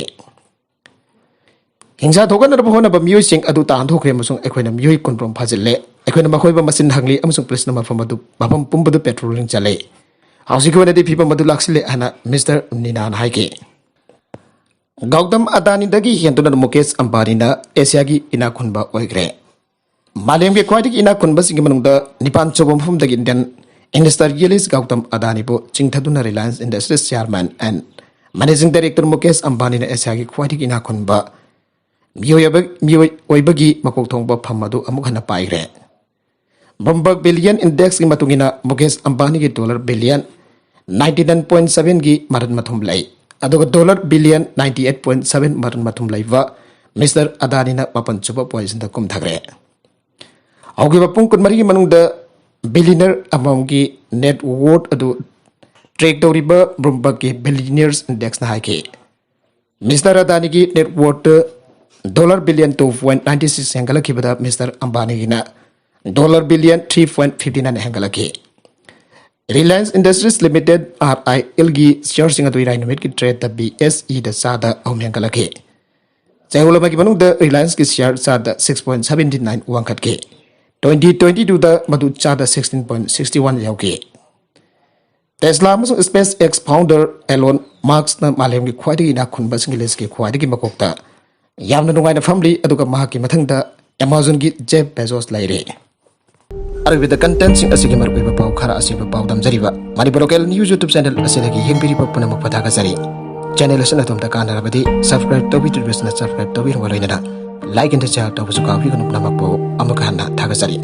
ꯍꯤꯡꯁꯥ ꯊꯣꯛꯍꯟꯅꯕ ꯍꯣꯠꯅꯕ ꯃꯤꯑꯣꯏꯁꯤꯡ ꯑꯗꯨ ꯇꯥꯟꯊꯣꯛꯈ꯭ꯔꯦ ꯑꯃꯁꯨꯡ ꯑꯩꯈꯣꯏꯅ ꯃꯤꯑꯣꯏ ꯀꯨꯟꯔꯣꯝ ꯐꯥꯖꯤꯜꯂꯦ꯫ ꯑꯩꯈꯣꯏꯅ ꯃꯈꯣꯏꯕꯨ ꯃꯆꯤꯟ ꯍꯪꯂꯤ ꯑꯃꯁꯨꯡ ꯄꯨꯂꯤꯁꯅ ꯃꯐꯝ ꯑꯗꯨ, ꯃꯐꯝ ꯄꯨꯝꯕꯗꯨ patrolling ꯆꯠꯂꯤ꯫ ꯍꯧꯖꯤꯛꯀꯤ ꯑꯣꯏꯅꯗꯤ ꯐꯤꯕꯝ ꯑꯗꯨ ꯂꯥꯛꯁꯤꯜꯂꯦ ꯍꯥꯏꯅ ꯃꯤꯁꯇꯔ ꯅꯤꯅꯥꯅ ꯍꯥꯏꯈꯤ꯫ ꯒꯧꯇꯝ ꯑꯗꯥꯅꯤꯗꯒꯤ ꯍꯦꯟꯗꯨꯅ ꯃꯨꯀꯦꯁ ꯑꯝꯕꯥꯅꯤꯅ ꯑꯦꯁꯤꯌꯥꯒꯤ ꯏꯅꯥꯛ ꯈꯨꯟꯕ ꯑꯣꯏꯈ꯭ꯔꯦ꯫ ꯃꯥꯂꯦꯝꯒꯤ ꯈ꯭ꯋꯥꯏꯗꯒꯤ ꯏꯅꯥꯛ ꯈꯨꯟꯕꯁꯤꯡꯒꯤ ꯃꯅꯨꯡꯗ ꯅꯤꯄꯥꯟ ꯁꯨꯕ ꯃꯐꯝꯗꯒꯤ Indian investor Yildiz Gautam Adaniꯕꯨ ꯆꯤꯡꯊꯗꯨꯅ Reliance Industries chairman and managing director Mukesh Ambaniꯅ ꯑꯦꯁꯤꯌꯥꯒꯤ ꯈ꯭ꯋꯥꯏꯗꯒꯤ ꯏꯅꯥꯛ ꯈꯨꯟꯕ ꯃꯤꯑꯣꯏ ꯑꯃ-, ꯃꯤꯑꯣꯏ ꯑꯣꯏꯕꯒꯤ ꯃꯀꯣꯛ ꯊꯣꯡꯕ ꯐꯝ ꯑꯗꯨ ꯑꯃꯨꯛ ꯍꯟꯅ ꯄꯥꯏꯈ꯭ꯔꯦ꯫ Bloomberg Billion Indexꯀꯤ ꯃꯇꯨꯡ ꯏꯟꯅ Mukesh ꯑꯝꯕꯥꯅꯤꯒꯤ dollar billion ninety nine point sevenꯒꯤ ꯃꯔꯟ ꯃꯊꯨꯝ ꯂꯩ, ꯑꯗꯨꯒ dollar billion ninety eight point seven ꯃꯔꯟ ꯃꯊꯨꯝ ꯂꯩꯕ Mister Adaniꯅ ꯃꯥꯄꯟ ꯁꯨꯕ positionꯗ ꯀꯨꯝꯊꯈ꯭ꯔꯦ꯫ ꯍꯧꯈꯤꯕ ꯄꯨꯡ ꯀꯨꯟꯃꯔꯤꯒꯤ ꯃꯅꯨꯡꯗ billionaire ꯑꯃꯃꯝꯒꯤ net worth ꯑꯗꯨ track ꯇꯧꯔꯤꯕ Bloombergꯀꯤ Billionaires Indexꯅ ꯍꯥꯏꯈꯤ, Mister Adaniꯒꯤ net worth dollar billion two point ninety six ꯍꯦꯟꯒꯠꯂꯛꯈꯤꯕꯗ Mister Ambaniꯒꯤꯅ dollar billion three point fifty nine ꯍꯦꯟꯒꯠꯂꯛꯈꯤ꯫ Reliance Industries Limited, RILꯒꯤ shareꯁꯤꯡ ꯑꯗꯨ ꯏꯔꯥꯏ ꯅꯨꯃꯤꯠꯀꯤ tradeꯇ BSEꯗ ꯆꯥꯗ ꯑꯍꯨꯝ ꯍꯦꯟꯒꯠꯂꯛꯈꯤ꯫ ꯆꯌꯣꯜ ꯑꯃꯒꯤ ꯃꯅꯨꯡꯗ Relianceꯀꯤ share ꯆꯥꯗ six point seventy nine ꯋꯥꯡꯈꯠꯈꯤ꯫ Twenty twenty twoꯗ ꯃꯗꯨ ꯆꯥꯗ sixteen point sixty one ꯌꯧꯈꯤ꯫ Tesla ꯑꯃꯁꯨꯡ SpaceX founder Elon Muskꯅ ꯃꯥꯂꯦꯝꯒꯤ ꯈ꯭ꯋꯥꯏꯗꯒꯤ ꯏꯅꯥꯛ ꯈꯨꯟꯕꯁꯤꯡꯒꯤ listꯀꯤ ꯈ꯭ꯋꯥꯏꯗꯒꯤ ꯃꯀꯣꯛꯇ ꯌꯥꯝꯅ ꯅꯨꯡꯉꯥꯏꯅ ꯐꯝꯂꯤ, ꯑꯗꯨꯒ ꯃꯍꯥꯛꯀꯤ ꯃꯊꯪꯗ Amazonꯒꯤ Jeff Bezos ꯂꯩꯔꯤ꯫ ꯑꯔꯣꯏꯕꯗ contentꯁꯤꯡ ꯑꯁꯤꯒꯤ ꯃꯔꯨꯑꯣꯏꯕ ꯄꯥꯎ ꯈꯔ ꯑꯁꯤꯕ ꯄꯥꯎ ꯗꯝꯖꯔꯤꯕ Manipur local news YouTube channel ꯑꯁꯤꯗꯒꯤ ꯌꯦꯡꯕꯤꯔꯤꯕ ꯄꯨꯝꯅꯃꯛꯄꯨ ꯊꯥꯒꯠꯆꯔꯤ꯫ Channel ꯑꯁꯤꯅ ꯑꯗꯣꯝꯗ ꯀꯥꯟꯅꯔꯕꯗꯤ subscribe ꯇꯧꯕꯤꯗ꯭ꯔꯤꯕꯁꯤꯅ subscribe ꯇꯧꯕꯤꯔꯝꯕ ꯂꯣꯏꯅꯅ like and share ꯇꯧꯕꯁꯨ ꯀꯥꯎꯕꯤꯒꯅꯨ꯫ ꯄꯨꯝꯅꯃꯛꯄꯨ ꯑꯃꯨꯛꯀ ꯍꯟꯅ ꯊꯥꯒꯠꯆꯔꯤ꯫